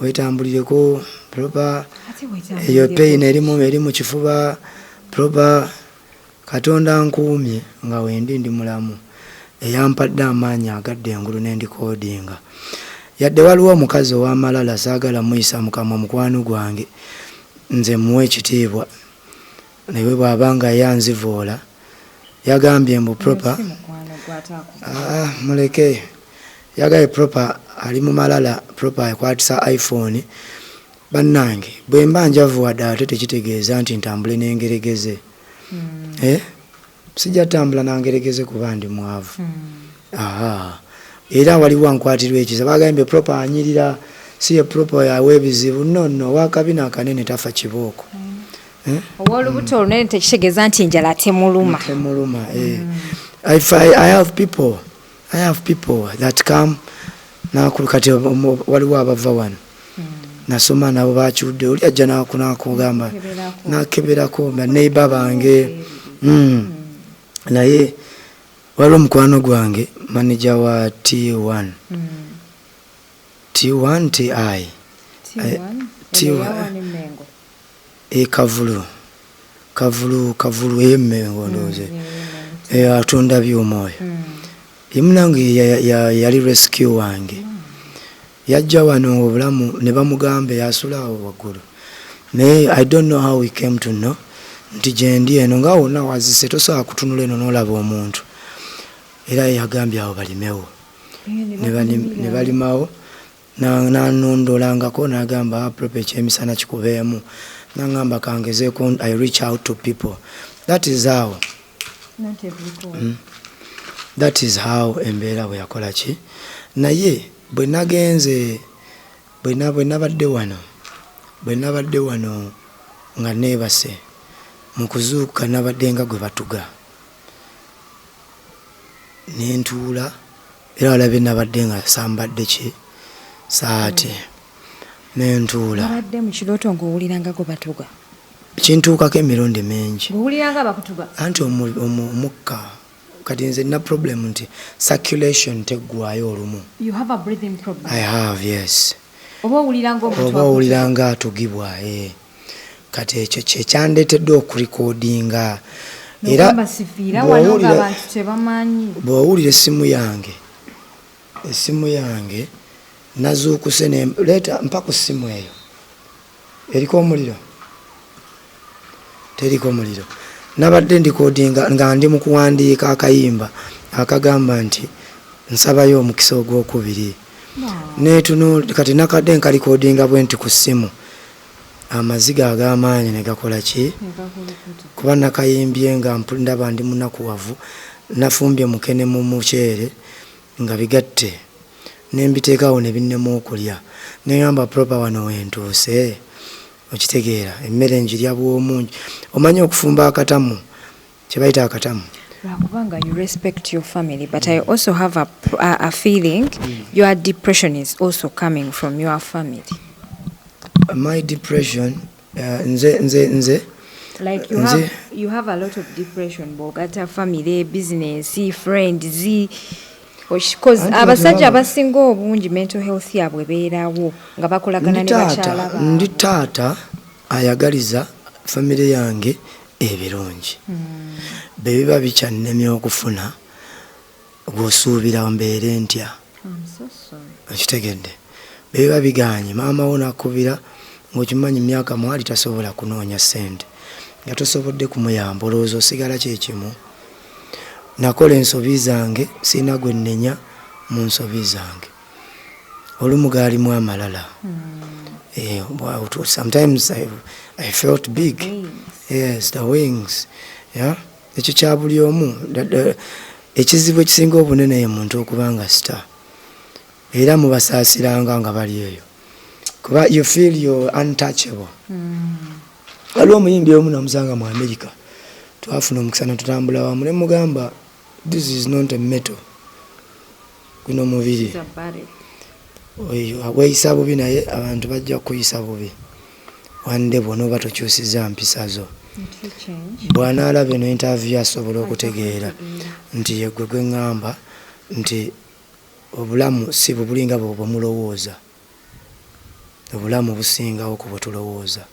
wetambulireko, Propa." Ate Eyo wetambulireko. pain erimu kifuba, Propa. Katonda nkuumye nga wendi ndi mulamu, eyampadde amaanyi agadde engulu nendikodinga. Yadde waliwo omukazi ow'amalala, saagala muyisa mukamwa, mukwano gwange, nze muwa ekitiibwa, naye bw'aba nga yanzivoola, yagambye mbu Propa Si mukwano gw'ataku. Ah, muleke. Yagambye Propa ali mu malala, Propa akwatisa iPhone. Bannange, bwe mba njavuwadde, ate tekitegeeza nti ntambule n'engeregeze. Eh? Sijja tambula nangeregeze kuba ndi mwavu. Aha. Era waliwo ankwatirwa ekisa, bagambye Propa anyirira, si ye Propa yawa ebizibu. No, no, owakabina akanene tafa kibooko. Eh? Ow'olubuto olunene tekitegeeza nti enjala temuluma. Temuluma, eh. If I have people that come nakulu kati waliwo abava wano nasoma nabo, bakyudde, oli ajja nakugamba Nakukeberako. Nakeberako baneiba bange. Naye waliwo omukwano gwange, manager wa T1, T1 Ti. T1, T1. eyo yawa Mengo. E Kavulu, Kavulu, Kavulu eyemmengo ndowooza. Eh, atunda byuma oyo. Ye munange yali rescue wange. Yajja wano obulamu ne bamugamba yasula awo waggulu, naye I don't know how we came to know nti gyendi eno nga wonna wazise, tosobola kutunula eno n'olaba omuntu. Era yagambye awo balimewo. Ne balimawo, nanondolangako, nagamba, "Ah, Propa, ekyemisana kikubeemu." Nangamba kangezeeko, I reach out to people. That is how Not every call. That is how embeera bwe yakola ki. Naye bwe nagenze, bwe nabadde wano nga neebase, mu kuzuukuka nabadde nga gwe batuga, nentuula, era walabye nabadde nga sambadde ki saati, nentuula. Wabadde mu kirooto ng'owulira nga gwe batuga? Kintuukako emirundi mingi. Ng'owulira nga bakutuga? Anti omukka, kati nze nina problem nti circulation teggwayo olumu. You have a breathing problem? I have, yes. Oba owulira ng'omuntu Oba owulira nga atugibwa, eh. Kati ekyo kyekyandeetedde okurikodinga era. Nogamba sifiira wano ng'abantu tebamanyi. Bw'owulira essimu yange nazuukuse ne leeta mpa ku ssimu eyo. Eriko omuliro? Teriko muliro. Nabadde ndikodinga nga ndi mu kuwandiika akayimba akagamba nti nsabayo omukisa ogwokubiri. Netunu kati nakadde nkalikodinga bwe nti ku ssimu, amaziga ag'amaanyi ne gakola ki, kuba nakayimbye nga ndaba ndi munakuwavu. Nafumbye mukene mu muceere nga bigatte, nembiteekawo ne binnema okulya. Neŋamba, "Propa, wano wentuuse." Okitegeera, emmere njirya bwomu. Omanyi okufumba akatamu, kyebayita akatamu. Lwakubanga you respect your family, but I also have a feeling your depression is also coming from your family. My depression, nze Like you have a lot of depression bw'ogatta family, business, friends. Because abasajja abasinga obungi mental health yaabwe beerawo nga bakolagana ne bakyala baabwe. Ndi taata ayagaliza famire yange ebirungi. Bwe biba bikyannemye okufuna, gw'osuubira mbeere ntya? Okitegedde? Bwe biba bigaanye, maama wo n'akubira ng'okimanyi myaka mwali tasobola kunoonya ssente, nga tosobodde kumuyamba, olowooza osigala kye kimu? Nakola ensobi zange, sirina gwe nnenya mu nsobi zange. Olumu gaalimu amalala. Sometimes I felt big. Yes, the wings. Yeah? Ekyo kya buli omu. Ekizibu ekisinga obunene ye muntu okuba nga star. Era mubasaasiranga nga bali eyo. Kuba you feel you're untouchable. Waliwo omuyimbi omu namusanga mu America. Twafuna omukisa ne tutambula wamu ne mugamba, this is not a metal. Guno mubiri. Weeyisa bubi naye abantu bajja kukuyisa bubi. One day bw'onooba tokyusizza mpisa zo. Bw'anaalaba eno interview asobola okutegeera nti ye gwe gwe ŋŋamba nti obulamu si bubulinga bwe mulowooza. Obulamu busingawo ku bwe tulowooza.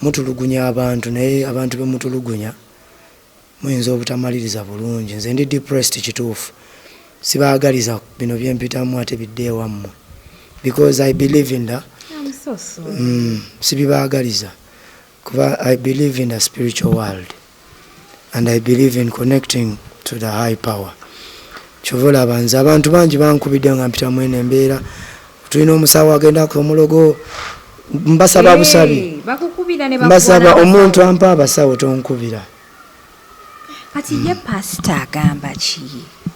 Mutulugunya abantu naye abantu be mutulugunya muyinza obutamaliriza bulungi. Nze ndi depressed kituufu. Sibaagaliza bino bye mpitamu ate bidde ewammwe. Because I believe in the I'm so sorry. Sibibaagaliza. Kuba I believe in the spiritual world. And I believe in connecting to the high power. Kyova olaba nze abantu bangi bankubidde nga mpita mu eno embeera. Tulina omusawo agenda ku omulogo, mbasaba busabi. Bakukubira ne Mbasaba bakuwa omuntu n'abasawo. Ampa abasawo tonkubira. Kati ye pasita agamba ki?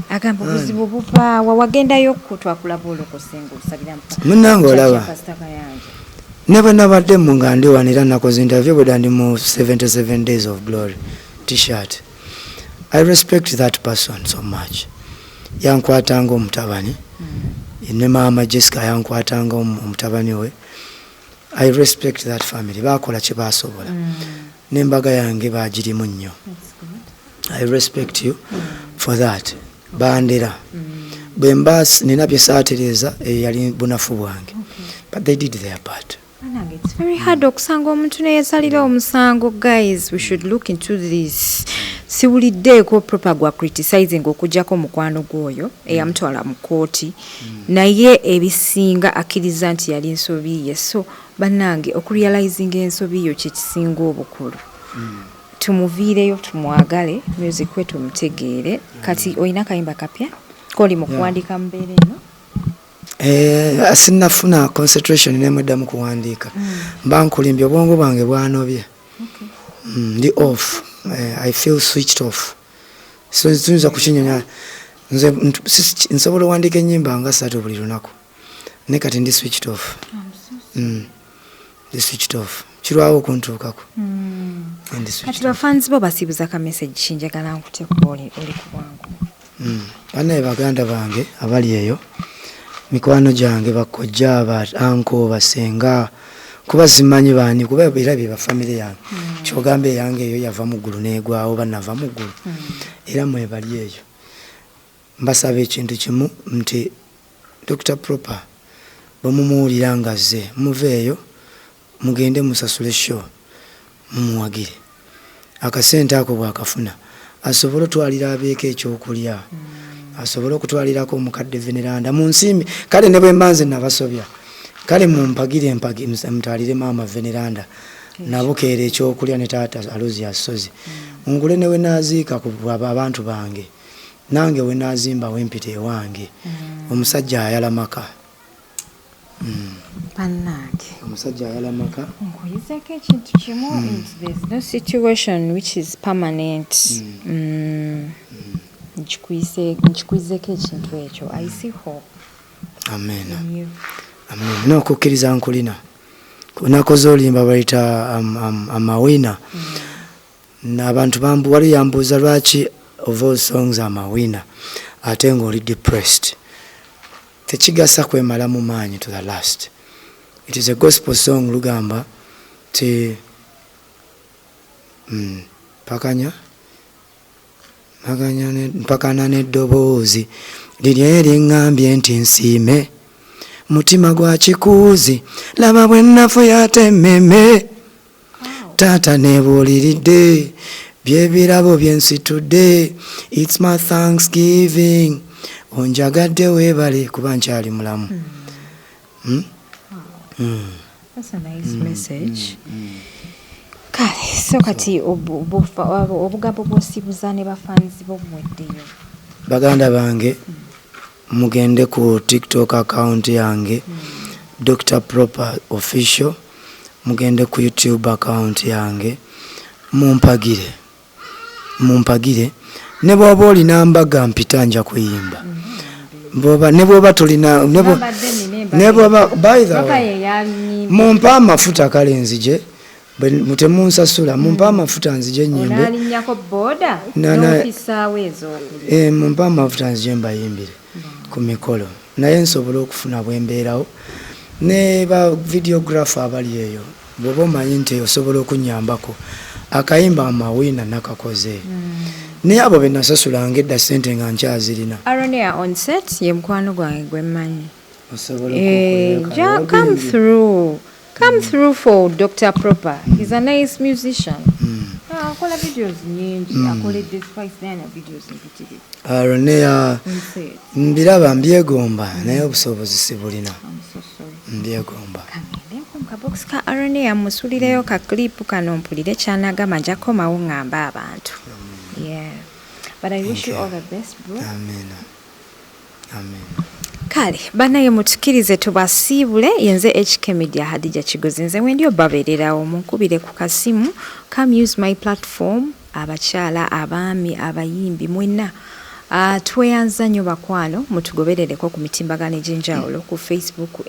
Agamba obuzibu buvaawa? Wagendayo kutwakulaba olokose ng'osabira Munnange olaba. Pasita Kayanja. Ne bwe nabadde mu nga ndi wano era nakoze interview bwe ndi mu 77 Days of Glory T-shirt. I respect that person so much. Yankwatanga omutabani. Ne maama Jessica yankwatanga omutabani we. I respect that family. Bakola kye basobola. N'embaga yange bagirimu nnyo. I respect you for that. Bandera. Bwe mba nina bye saatereeza, eyo yali bunafu bwange. But they did their part. Banange, it's very hard okusanga omuntu neyesalira omusango. Guys, we should look into this. Siwuliddeeko Proper gwa criticizing okugjako mukwano gw'oyo eyamutwala mu kooti, naye ebisinga akkiriza nti yali nsobi ye. So bannange, okurealizinga ensobi yo kyekisinga obukulu. Tumuviireyo, tumwagale, music we tumutegeere. Kati olina kayimba kapya koli mu kuwandiika mu mbeera eno? Sinnafuna concentration nemweddamu kuwandiika. Mba nkulimbye, obwongo bwange bwanobye. Ndi off. I feel switched off. So tuyinza kukinyonya nze nsobola owandiika ennyimba nga 3 buli lunaku, naye kati ndi switched off. Ndi switched off, kirwawo okuntuukako. Ndi switched Kati bafanzi bo basiibuza ka message kinjagala nkute kuba oli ku bwangu. Bannaye baganda bange abali eyo, mikwano gyange, bakojja, ba uncle, basenga, kuba simanyi baani, kuba era bye bafamire yange. Kyogamba eyange eyo yava mu ggulu n'egwawo, banava mu ggulu era mwebali eyo. Mbasaba ekintu kimu nti Dr Proper bwe mumuwulira nga azze, muveeyo mugende musasule show, mumuwagire. Akasente ako bwakafuna asobole otwalira abeeko ekyokulya, asobole okutwalirako omukadde Veneranda mu nsimbi. Kale ne bwe mba nze nabasobya, kale mumpagire mutwalire maama Veneranda nabukeera ekyokulya ne taata Alozias Sozi, ngule ne we naaziika ku abantu bange, nange we naazimba wempita ewange. Omusajja ayala maka. Bannange, Omusajja ayala maka. Nkuyizeeko ekintu kimu nti there's no situation which is permanent. Nkikuyizeeko ekintu ekyo. I see hope Amen. in you. Amen. N'okukkiriza nkulina. Nakoze oluyimba bayita "Amawina". Abantu bambu wali yambuuza lwaki of all songs "Amawina" ate ng'oli depressed. Tekigasa kwemalamu maanyi to the last. It is a gospel song, lugamba ti mpakanya mpakana n'eddoboozi. Liri eriŋŋambye nti nsiime, mutima gwa kikuuzi, laba bwe nnafu yatemmeme. Taata nebuuliridde byebirabo byensitudde. It's my thanksgiving, onjagadde, weebale kuba nkyali mulamu. That's a nice message. Kale, so kati obugambo bw'osibuza ne bafanzi bo buweddeyo. Baganda bange, mugende ku TikTok account yange, Dr Proper Official. Mugende ku YouTube account yange, mumpagire, mumpagire. Ne bwoba olina mbaga, mpita, nja kuyimba. Bwoba ne bwoba tolina Nambadde nina embaga. Ne bwoba, by the Papa way, ye yanyimbye. mumpe amafuta kale nzije. Temunsasula, mumpe amafuta nzije nyimbe. Onaalinnyako booda n'ofisaawo ez'okulya. Eh, mumpe amafuta nzije mbayimbire ku mikolo, naye nsobole okufuna bwembeerawo. Ne ba videographer abali eyo, bw'oba omanyi nti osobola okunyambako akayimba amawina nakakoze, naye abo be nasasulanga edda sente nga nkyazirina. Aronea on set ye mukwano gwange gwe mmanyi. Osobola Eh, okukolera come kalobingi. through. Come through for Dr. Proper. He's a nice musician. Ah, akola videos nyingi, akoledde Spice Diana videos mpitirivu. Aronea. On set. Mbiraba, mbyegomba, naye obusobozi sibulina. I'm so sorry. Mbyegomba. Kangendeko mu kabokisi ka Aronea, musulireyo ka clip kano mpulire kyanagamba. Nja kukomawo ŋŋamba abantu. Yeah. But I wish you you. all the best, bro. Amina, amina. Kale bannaye, mutukirize tubasiibule. Yenze HK Media, Hadija Kigozi. Nze wendi obabeererawo, munkubire ku kasimu. Come use my platform, abakyala, abaami, abayimbi mwenna. Tweyanza nnyo bakwano, mutugoberereko ku mitimbagano egy'enjawulo ku Facebook.